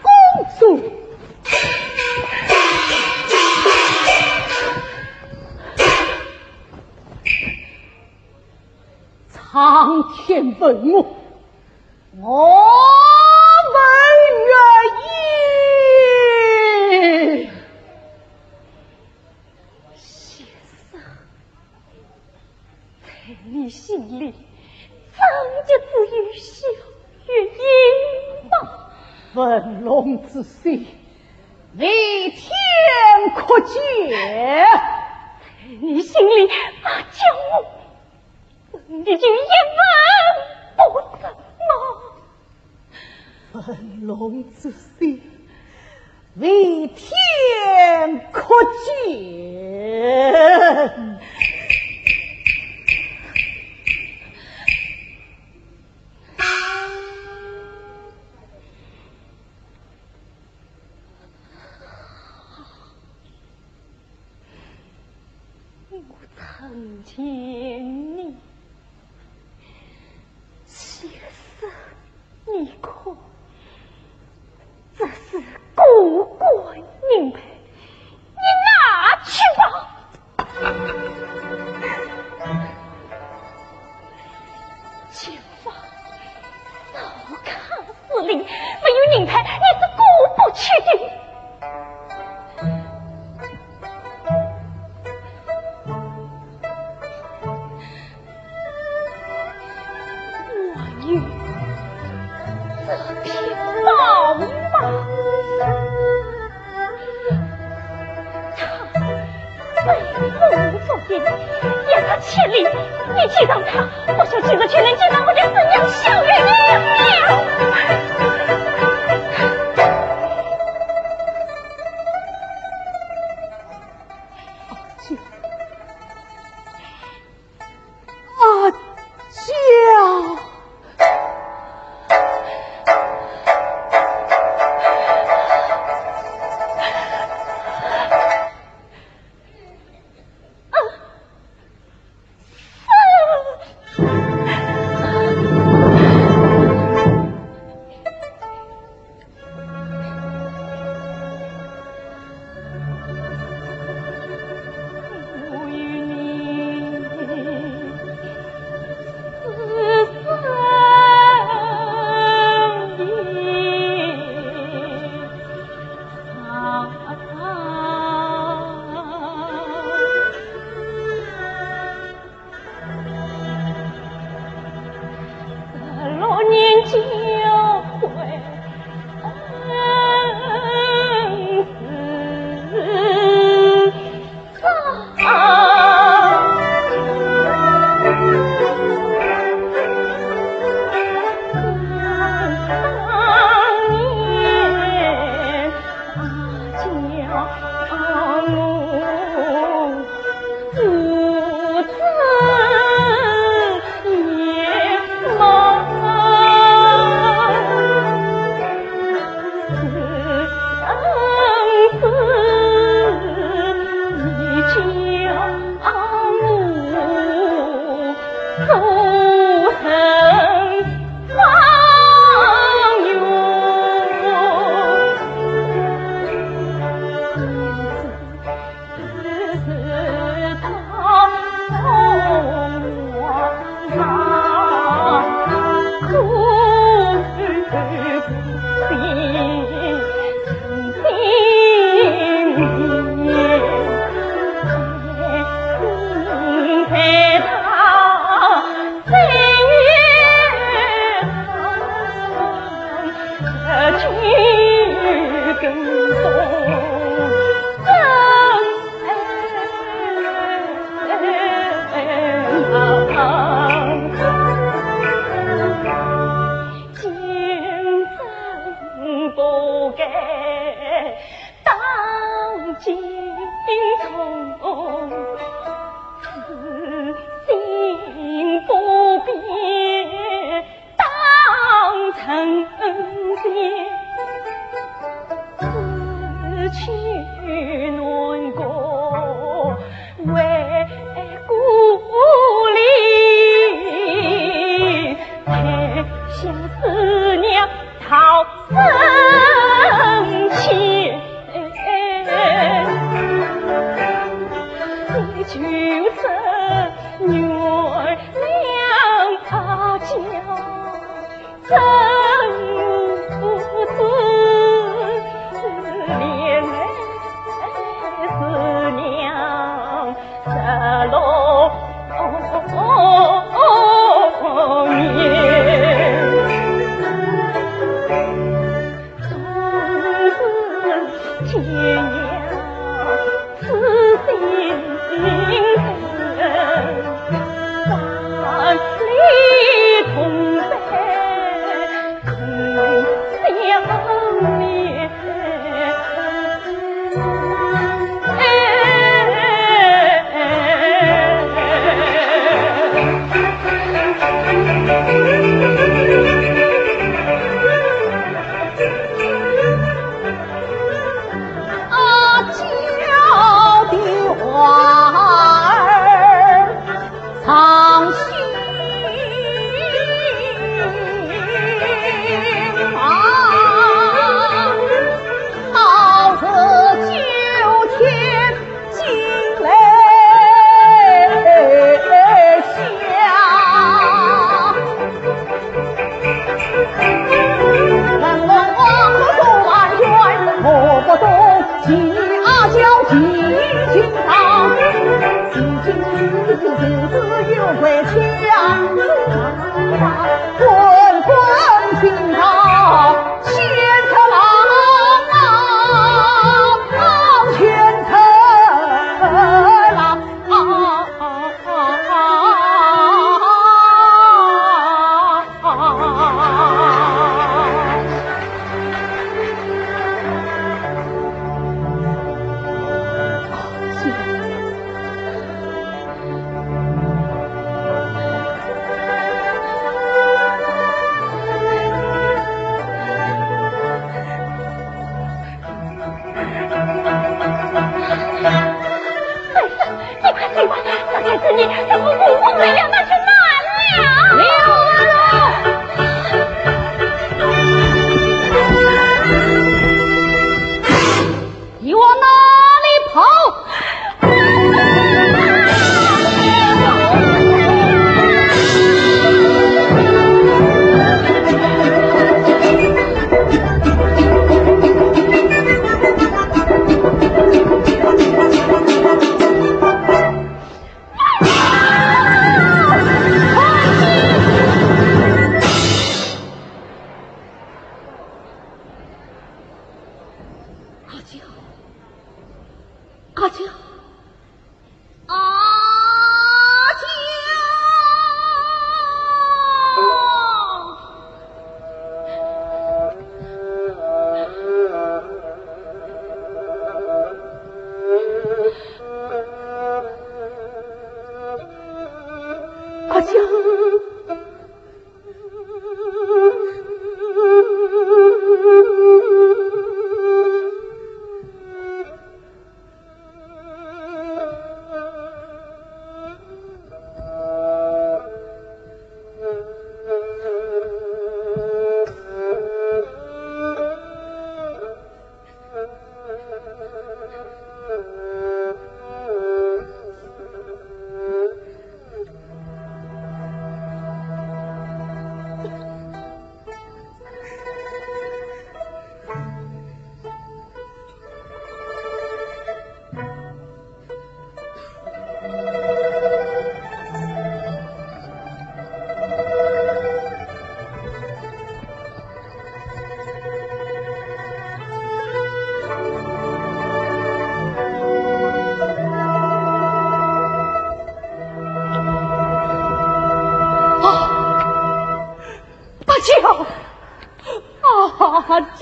公主，苍天问我，我问月夜。先生， 在你心里，真的只有小月英吗？文龙之心，唯天可解。在你心里，那叫我，你就一文不值吗？ 文龙之心，唯天可解。我参见你，先生，你看，这是过官银牌，你拿去吧。 前方，刀客司令，没有银牌，你是过不去的。这匹宝马，他非我所有，也是千里，你见到他，不晓今日却能见到我的孙娘小月娘了。阿娇。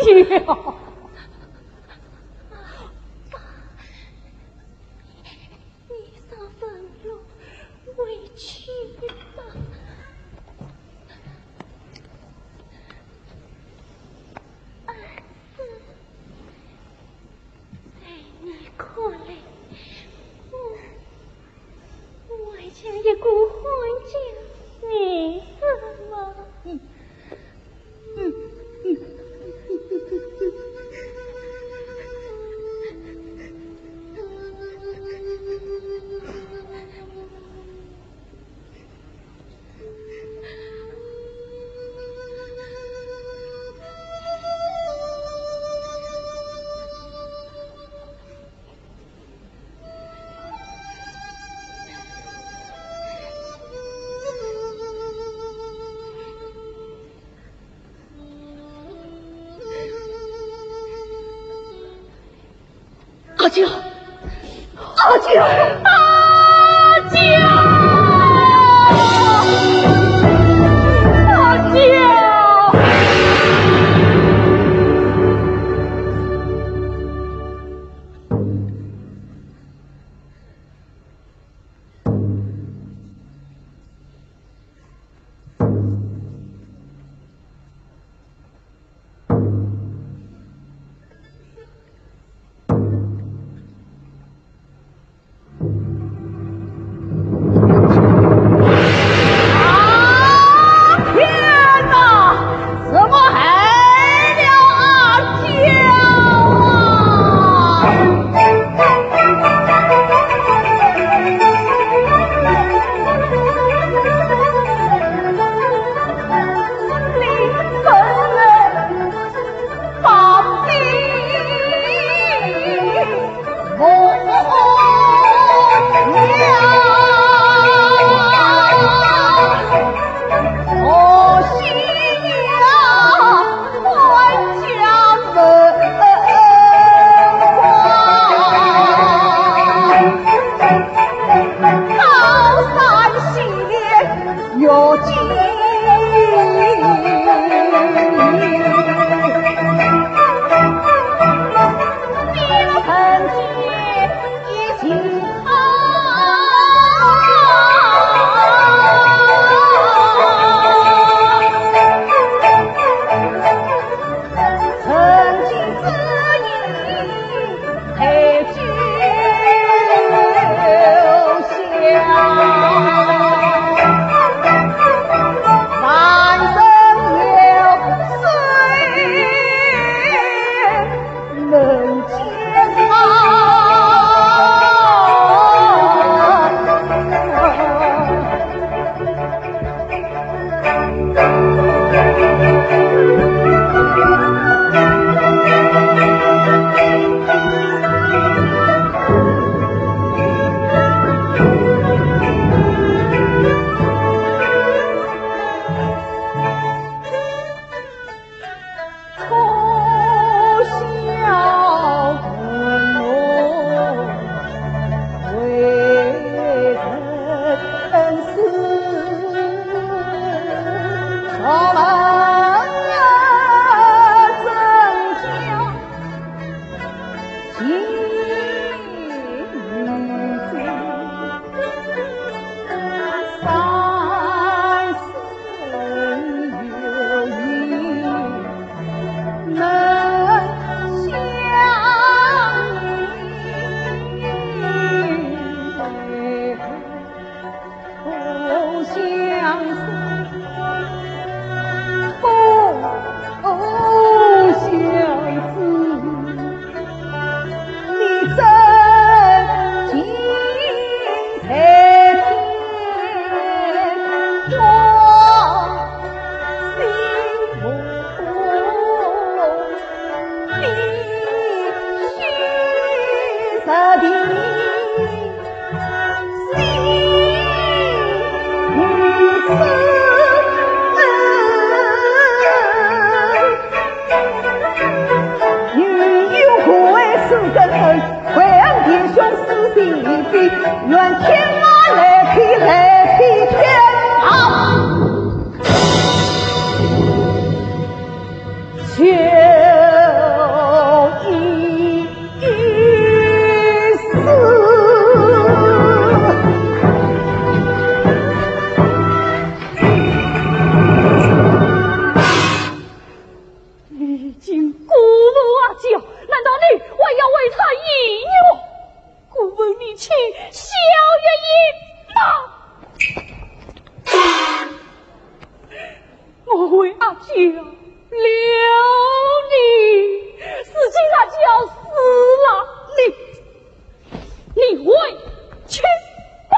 爹。你上山路回去吧。儿子，在你看来，我，我像一个汉奸，你怎么？ 阿娇，阿娇，阿娇，阿娇！啊，天哪！怎么害了阿娇啊？叫了你，如今他就要死了，你，你回去吧。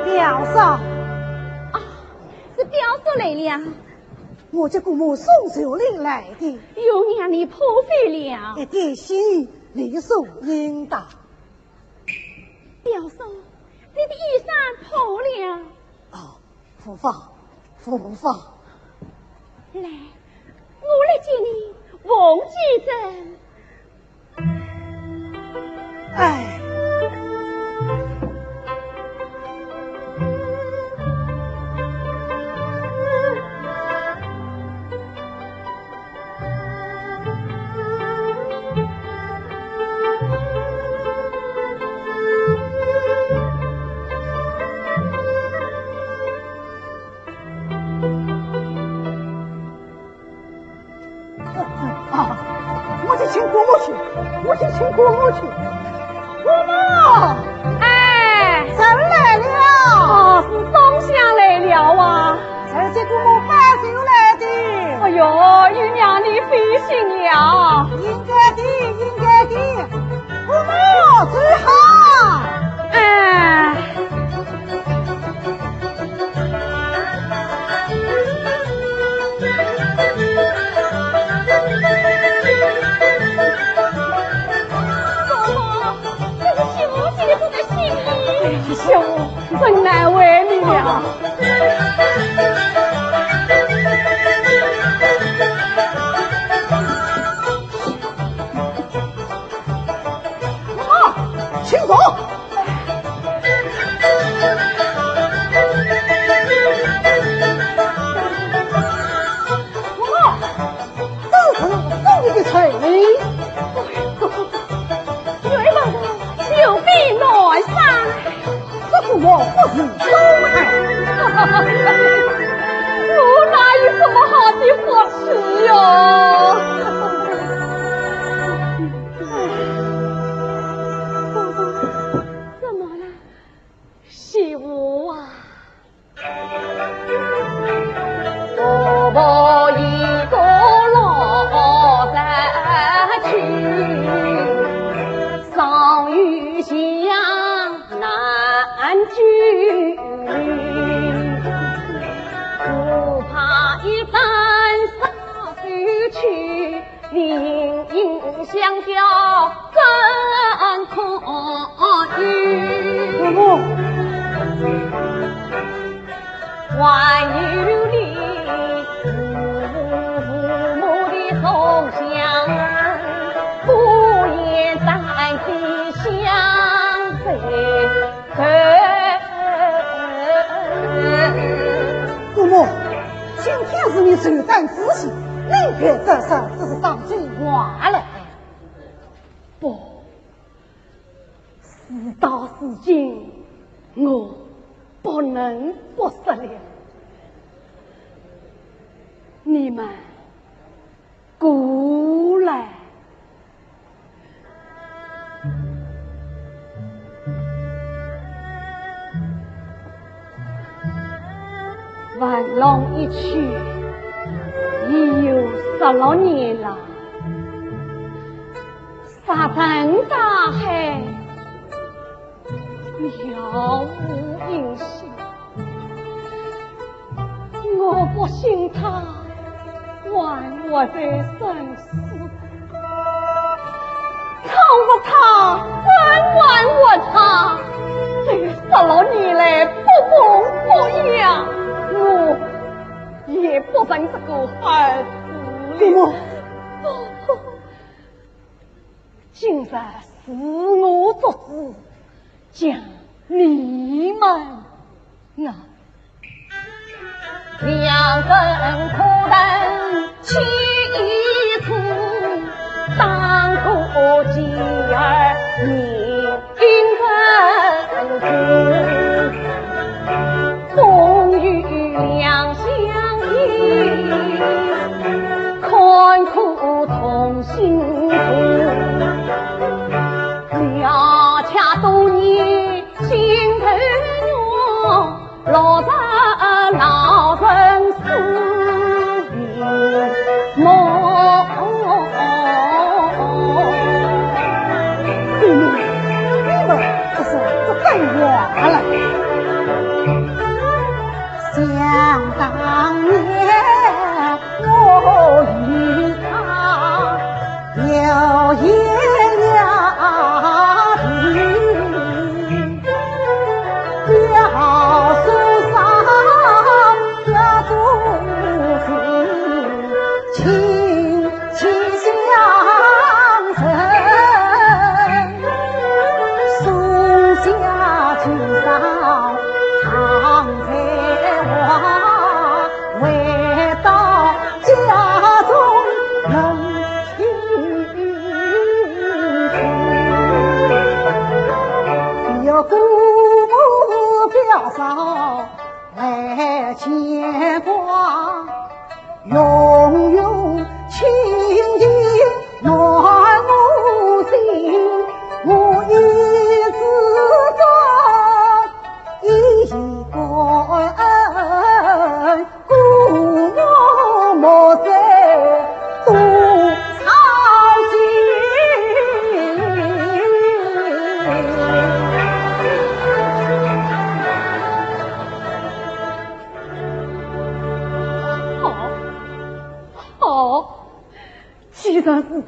表嫂。啊，是表嫂来了。我家姑母送寿礼来的。又让你破费了。一点心意理所应当。表嫂，你的衣衫破了。哦，无妨，无妨。来，我来接你，凤姐。 哎。啊，我就请姑母去，我去请姑母去。姑母！哎。人来了。哦，是芳香来了啊。 快接姑母拜寿来的。哎呦，姨娘你费心了。应该的，应该的。姑母走好。哎。姑母，这个信我寄得不得信呢？哎呦， 真难为你了。啊，请坐。啊， 这是送你的彩礼。哎呦，有备暖衫。这是我不是多爱。我哪有这么好的福气哟？哎，怎么了？媳妇啊。 婆婆一个老人去，上有娘难救，只怕一旦上手去， 你影影相吊更可怜。婆婆。还有你父母的同乡，不言咱的相随。 姑母，今天是你寿诞之喜，你别这事只是当真话来。不，事到如今，我不能不说了。你们 过来。文龙一去，已有十六年了。 沙尘大海，杳无音信。我不信他还活在人世，倘若他还还活着，这十六年来不痛不痒，我也不成这个儿子了。姑母。 今日是我做主，将你们啊。两根苦藤起一处，当个继儿命根子。 终于两相依，看苦同心苦。了却多年心头痛，落着老人思 梦。姑母，你们这是不等我了。想当年我与他有一样的 要说上要做情，情情相随，松下枝梢常在望，回到家中冷清。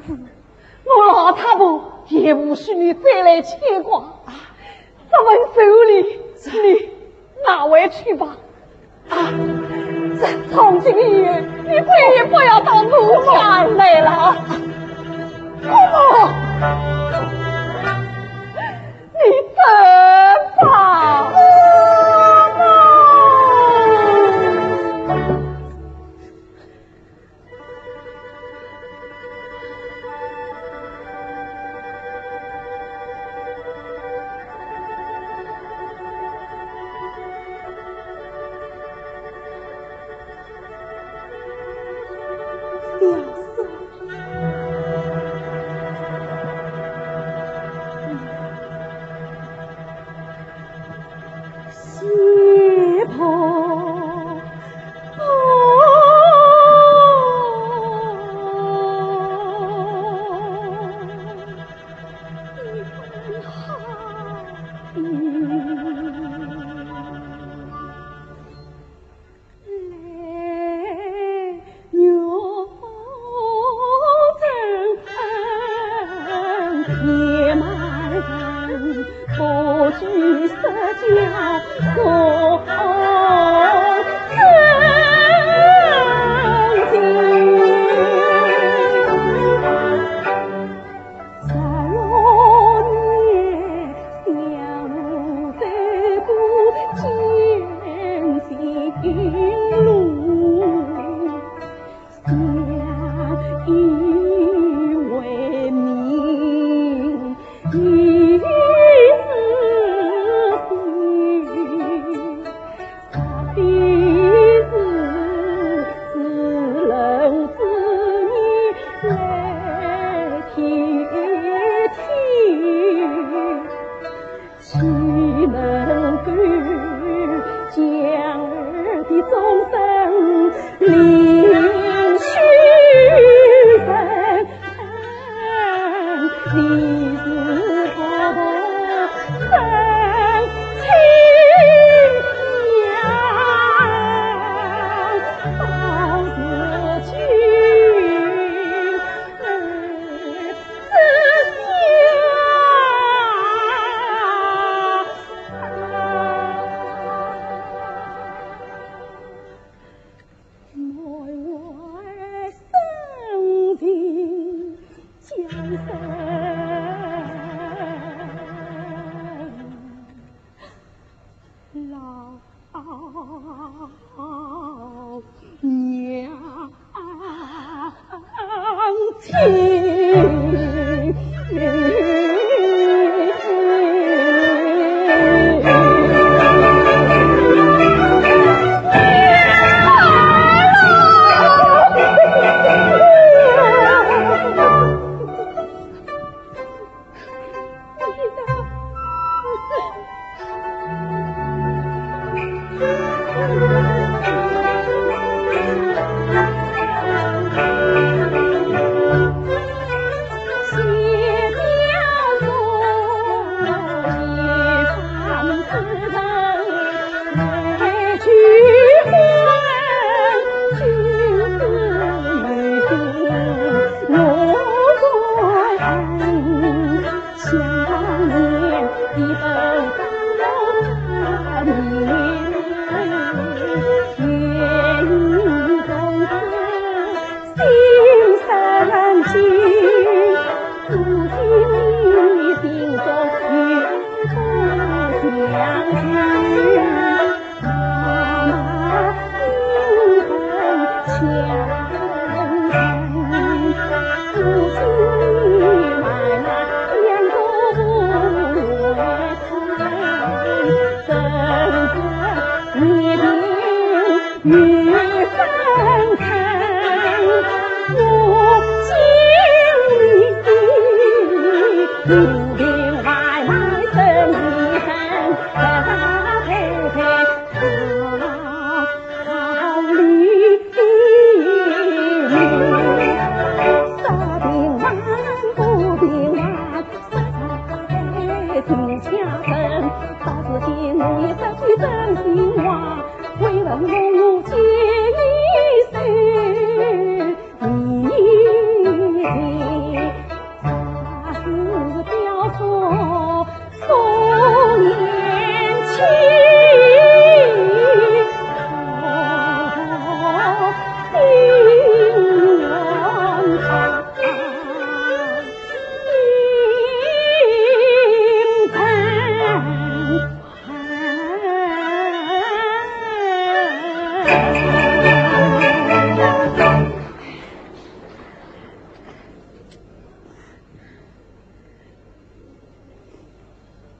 我老太婆也无需你再来牵挂。啊，这份寿礼，你拿回去吧。啊，这从今以后，你再也不要到奴家来了。姑母，你走吧。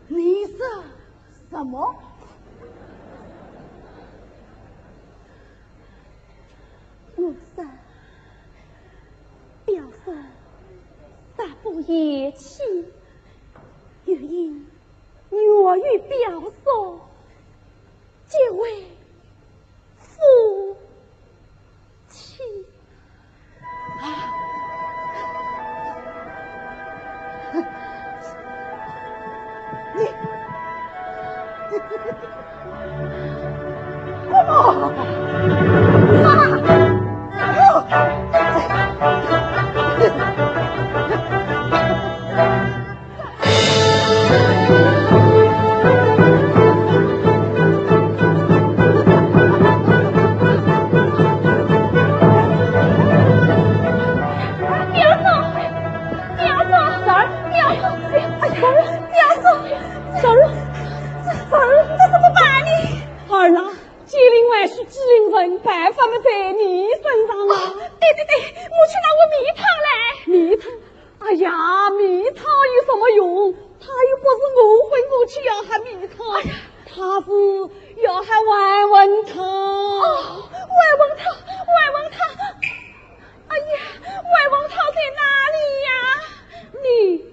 你说什么？我说，表叔煞不厌弃，愿意我与表叔结为夫妻。啊！你，你，你，你，你，啊！啊！表叔，表叔，三儿，表叔，哎，三儿，表叔，三儿，三儿，这怎么办呢？二郎，解铃还须系铃人，办法嘛在你身上啊。哦，对对对，我去拿我蜜糖来。蜜糖？哎呀，蜜糖有什么用？他又不是我婚夫去要喊蜜糖，哎呀，他是要喊还魂汤。哦，还魂汤，还魂汤。哎呀，还魂汤在哪里呀？你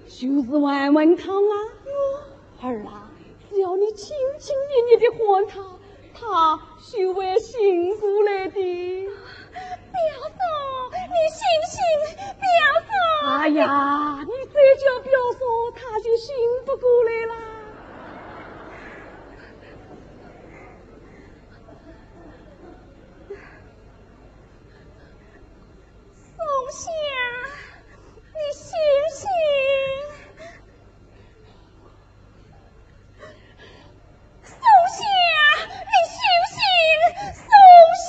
就是还魂汤啊。我……二郎，只要你轻轻捏捏地唤他，他就会醒过来的。表叔，你醒醒，表叔！哎呀，你再叫表叔，他就醒不过来了。松香，你醒醒！松香，你醒醒！松香！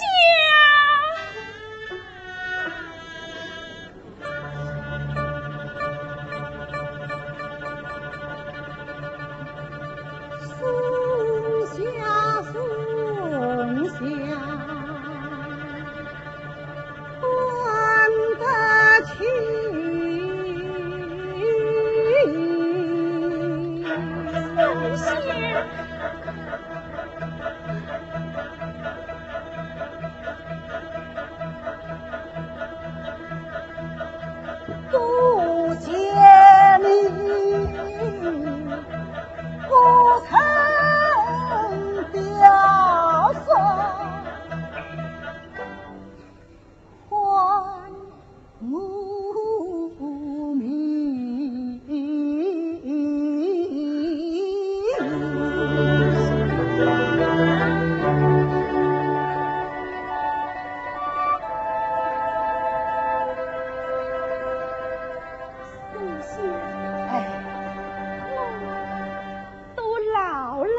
哎，我都老了。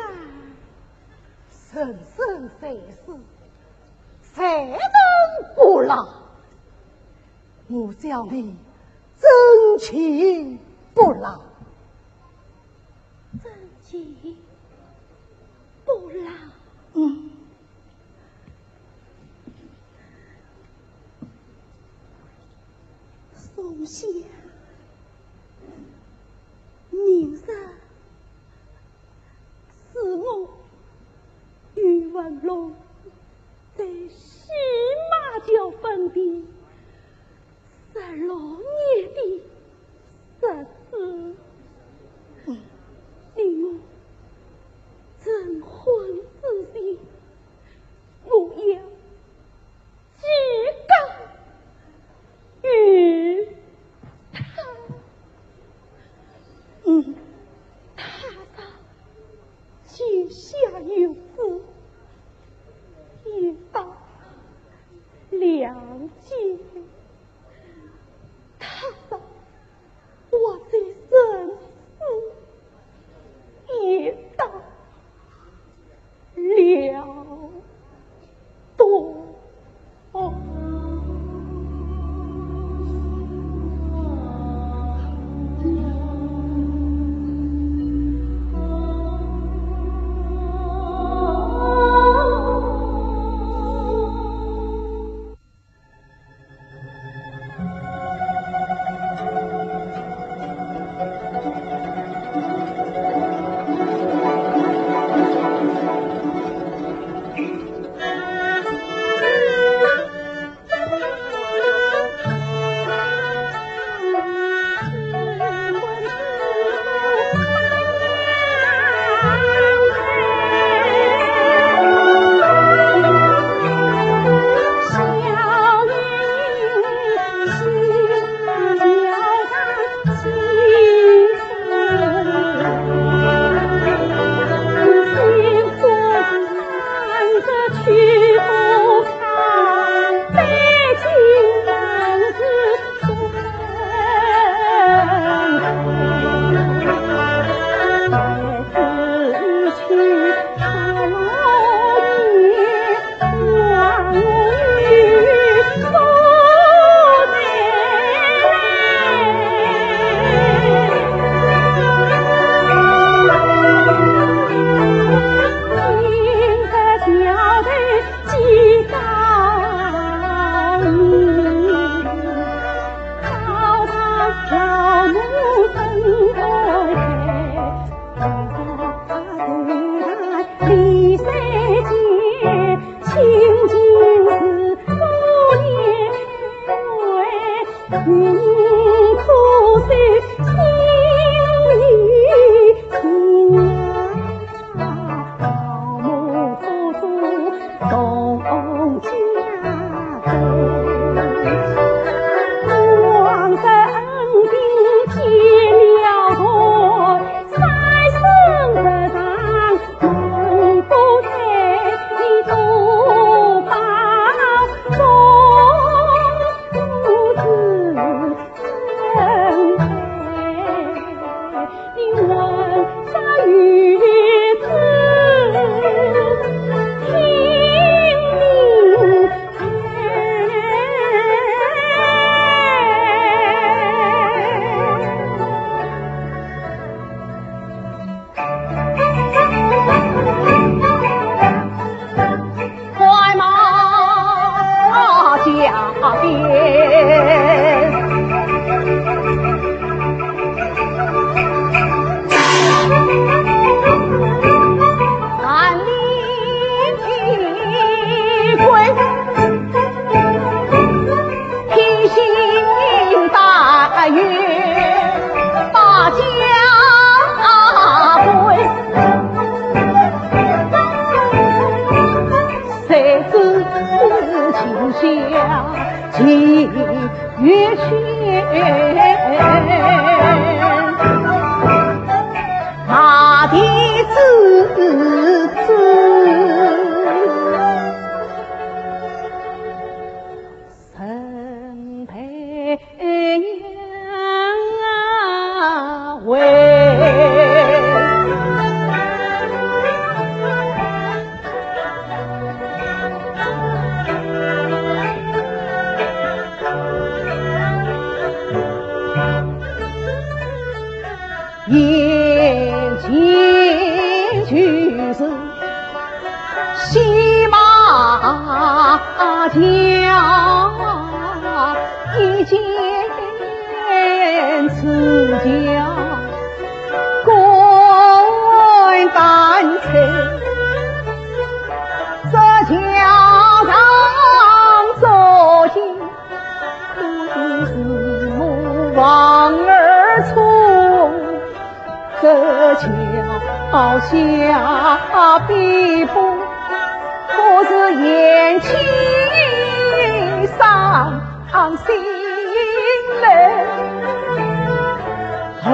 人生在世，谁能不老？我叫你争气不老。争气不老？嗯。松香，明日 是我与文龙在西马桥坟地十六年的日子，你我成婚之时，我要 寄告于他。眼前就是西马桥，一见此桥观丹青，这桥上坐下 都是我望儿出，这桥下碧波，可是眼睛伤心嘞，恨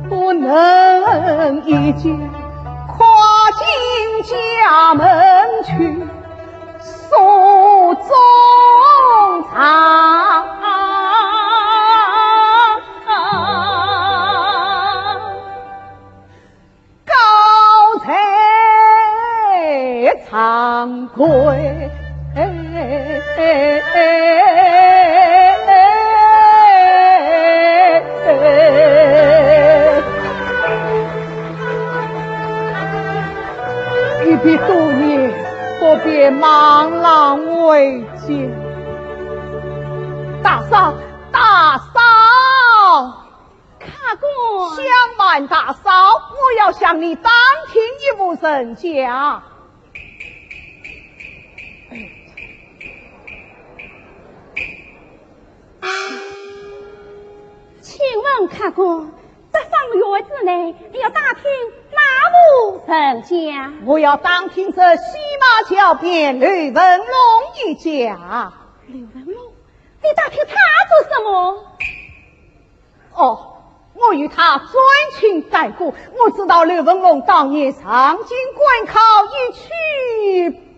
不能一脚跨进家门去。 诉衷肠。告罪惭愧。一别多年， 不便望郎回见。大嫂，大嫂！客官。相瞒大嫂，我要向你打听一户人家。请问客官， 这方圆之内，你要打听哪户人家？我要打听这西马桥边刘文龙一家。刘文龙？你打听他做什么？哦，我与他沾亲带故，我知道刘文龙当年上京赶考，一去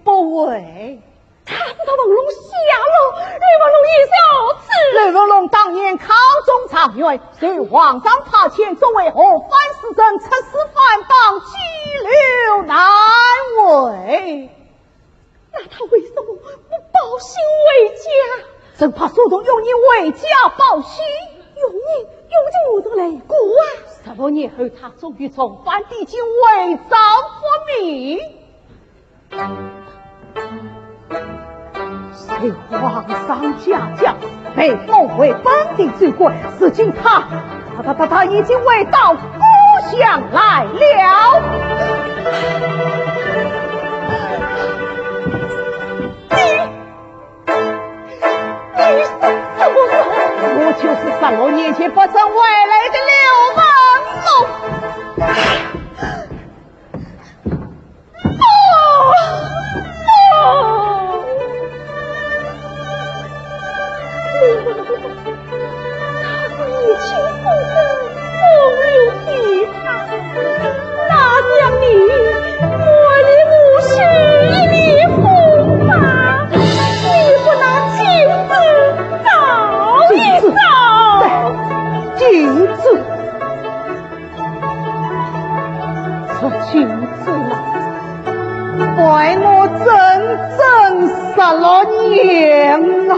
不回。 他知道文龙下落，刘文龙也在此。刘文龙当年考中状元，受皇上派遣作为河南侍臣，出使番邦，急流难回。那他为什么不报信回家？正怕苏童用人回家报信。用人，用人我都来过啊。十六年后，他终于从番边境回朝复命。 受皇上嘉奖，被封为本地州官，如今他，他，他，他，他已经回到故乡来了。你，你是什么人？我就是十六年前不曾回来的刘文龙。 禁止！这禁止啊，害我整整十六年啊！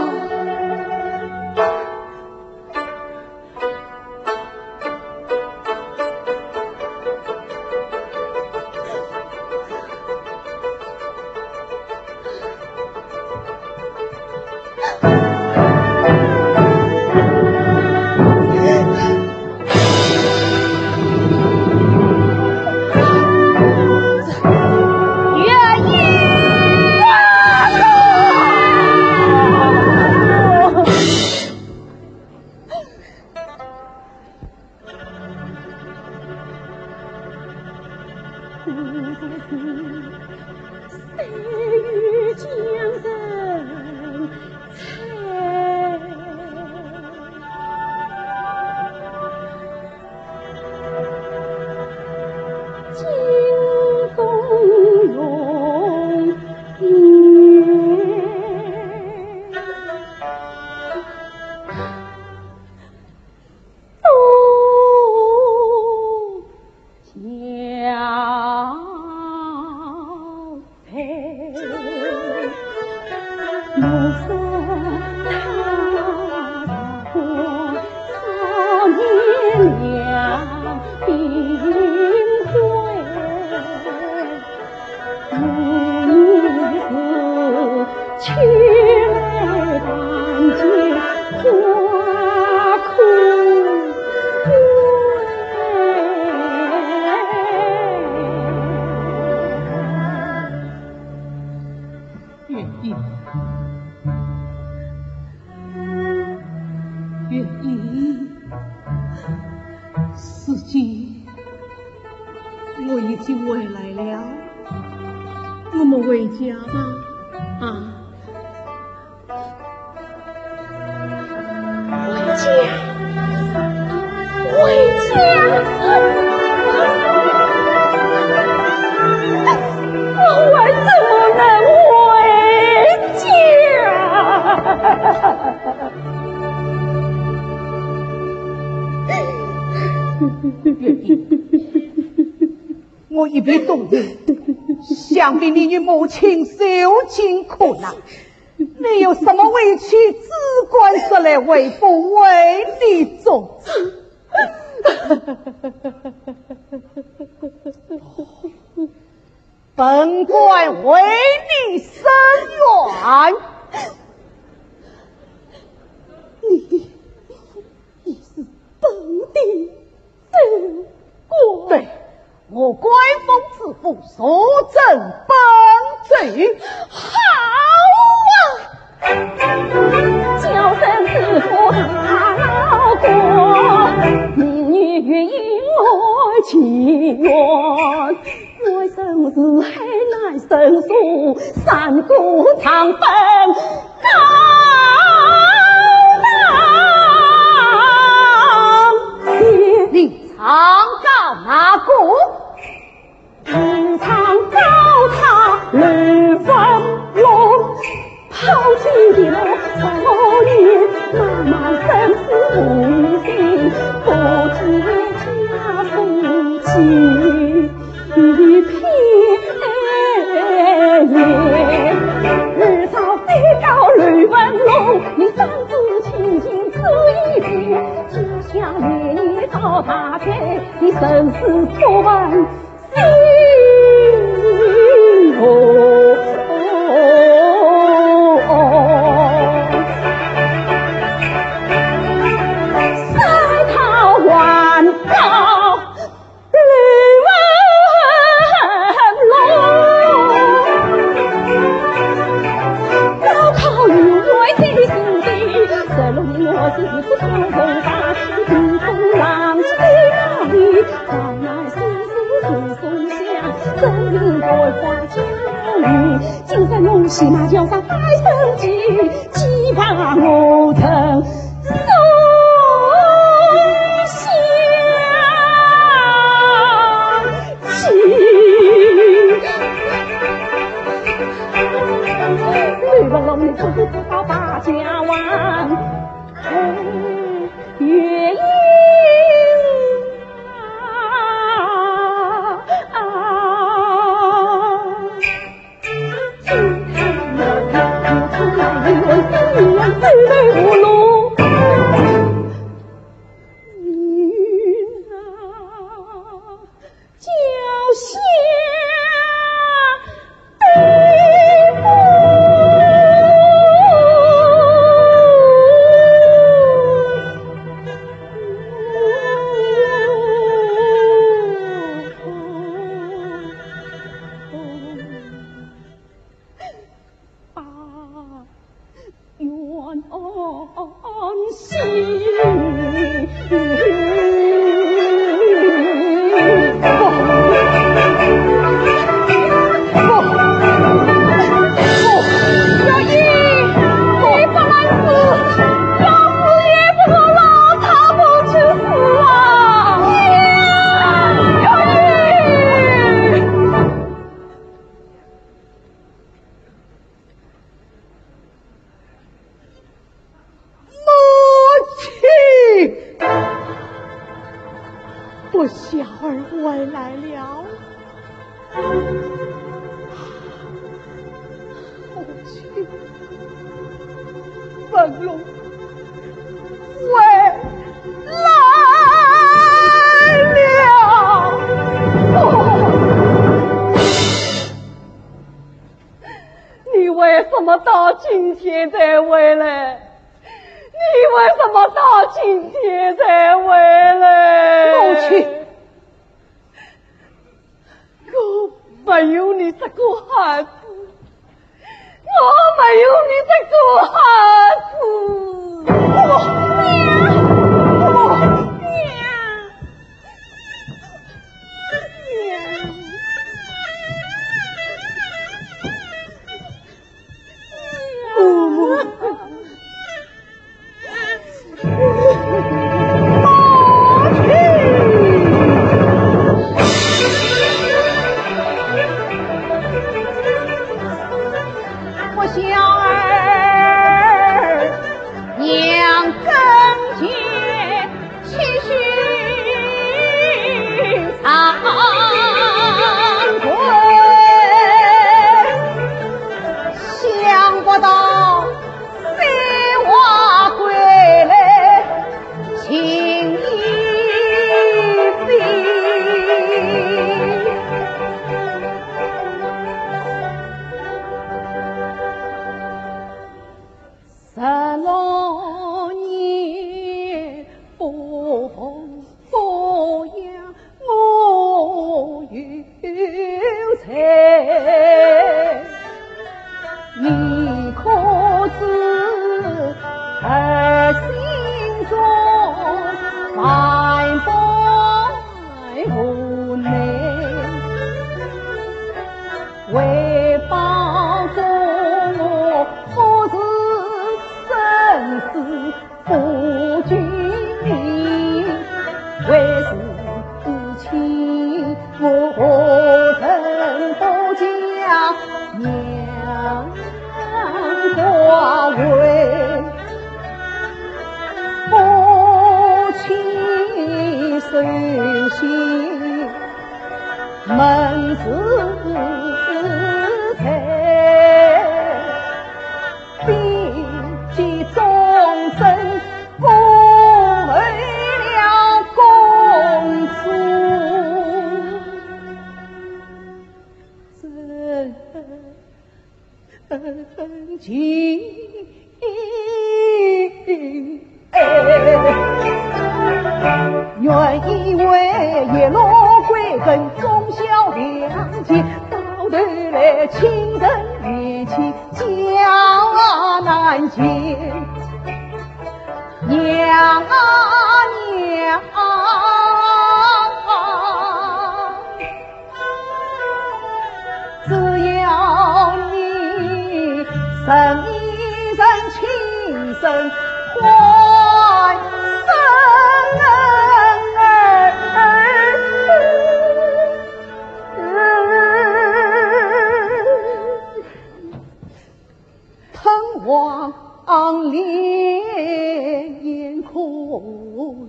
四姐，我已经回来了，我们回家吧。啊，回家，回家，我为什么能回家？ 我一别多年，想必你与母亲受尽苦难，你有什么委屈，只管说来，为父为你做主。本官为你伸冤。你，你是本地 对，我官封知府，坐镇本州。好啊！叫声知府大老倌，你与我情愿，我生死海难伸缩，山谷长奔 高堂。你唱高哪个？唱高堂刘文龙，抛弃的我少年，漫漫生死无心，不知家父亲。 一片云。二嫂非高刘文龙，你当知亲情这一点，家乡连你到大街，你生死不问心哦。三套还高 刘文龙，高考有为的兄弟，十六年我是不通风大气，顶风浪起的道理，当然心思如松香，真命不发家女，今生我喜马桥上拜神奇，期盼我成 松香去。刘文龙，你不知不道大家望，哎，月影啊，啊。 母亲，我小儿回来了。母亲，文龙回来了。哦。 你为什么到今天才回来？你为什么到今天才回来？母亲，我没有你这个孩子，我没有你这个孩子。不，娘，不，娘。我何曾不将娘花为，夫妻手心门自在，比肩忠贞，不为了公主。真情。 原以为叶落归根，忠孝两全，到头来亲人义气，江南情。娘啊娘啊， 只要你成一人亲生，换生儿。吞黄连眼口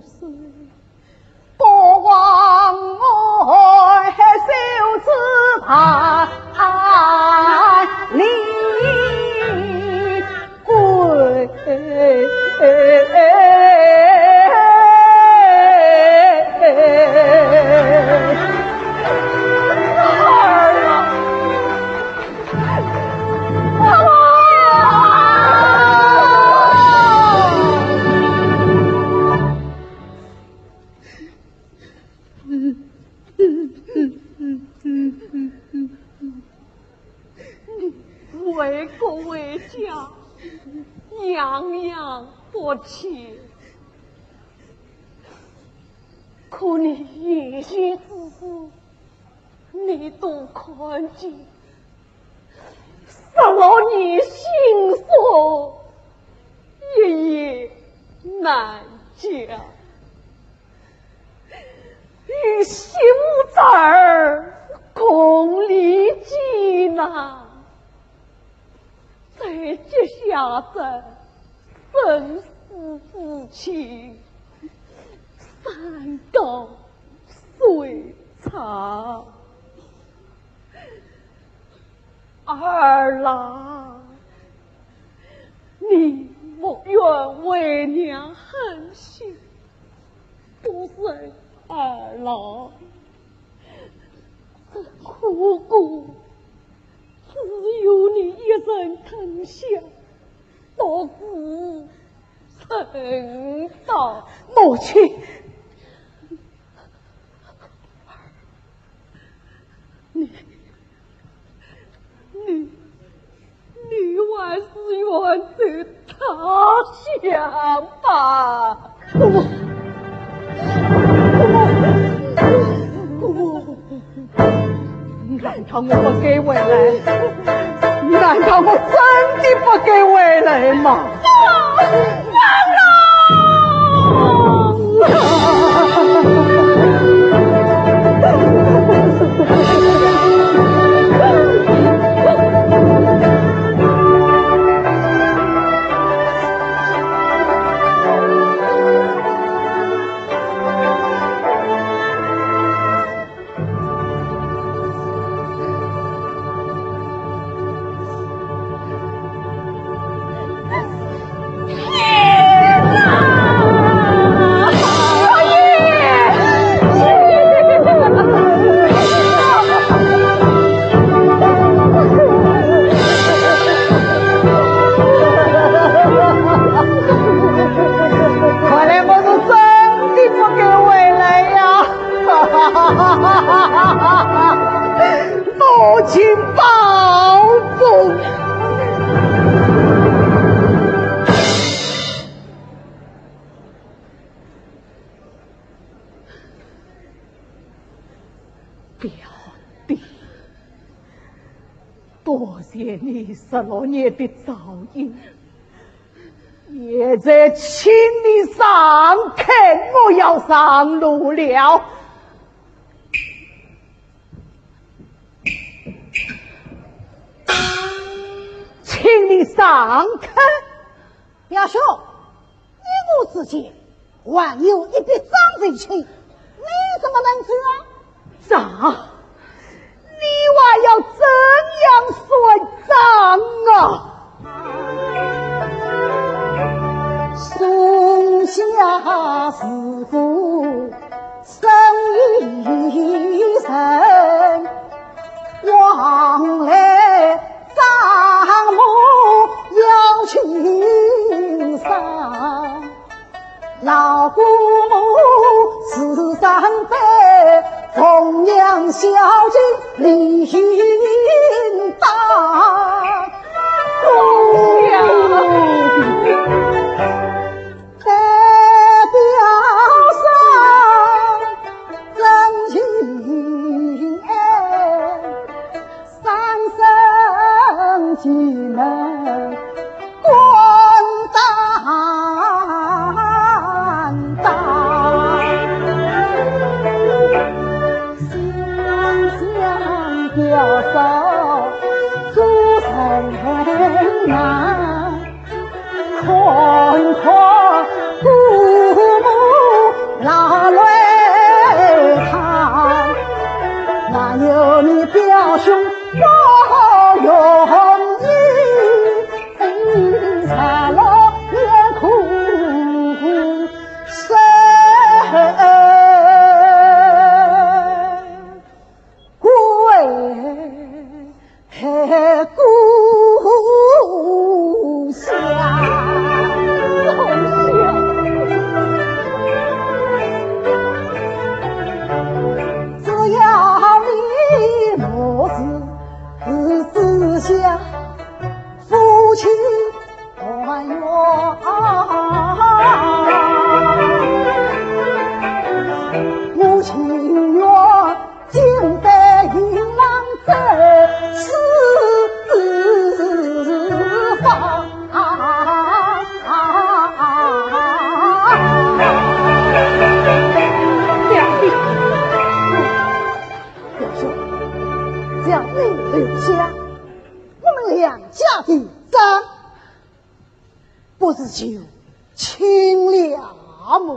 水， 不忘恩，还手之大礼归。为国为家，样样不缺。可你言行之事，你都看见，失落你心酸，一言难尽。 与媳妇侄儿共历艰难，再结下这生死之情，山高水长。 儿啊，你莫怨为娘狠心，不是儿啊，这苦果只有你一人吞下，独自承担。母亲， 你，你，你还是远走他乡吧。我，我，我，难道我不该回来？难道我真的不该回来吗？ 看来我是真的不该回来呀！ 母亲报复。表弟，多谢你十六年的照应，现在请你让开，我要上路了。请你上去。表兄，依我之见，还有一笔账未清，你怎么能走啊？账？你还要怎样算账啊？松下是否生意人，往来账目要清爽。老姑母是长辈，奉养孝敬理应当。 代表上真情爱，三生技能滚蛋蛋。想想表嫂做人难， 看看姑母老泪淌，哪有你表兄不容易？才老面孔生鬼。 故乡。只要你母子是之下，夫妻团圆，我情愿 金杯银郎在四方。表弟，表兄，只要你留下，我们两家的账，不是就清了么？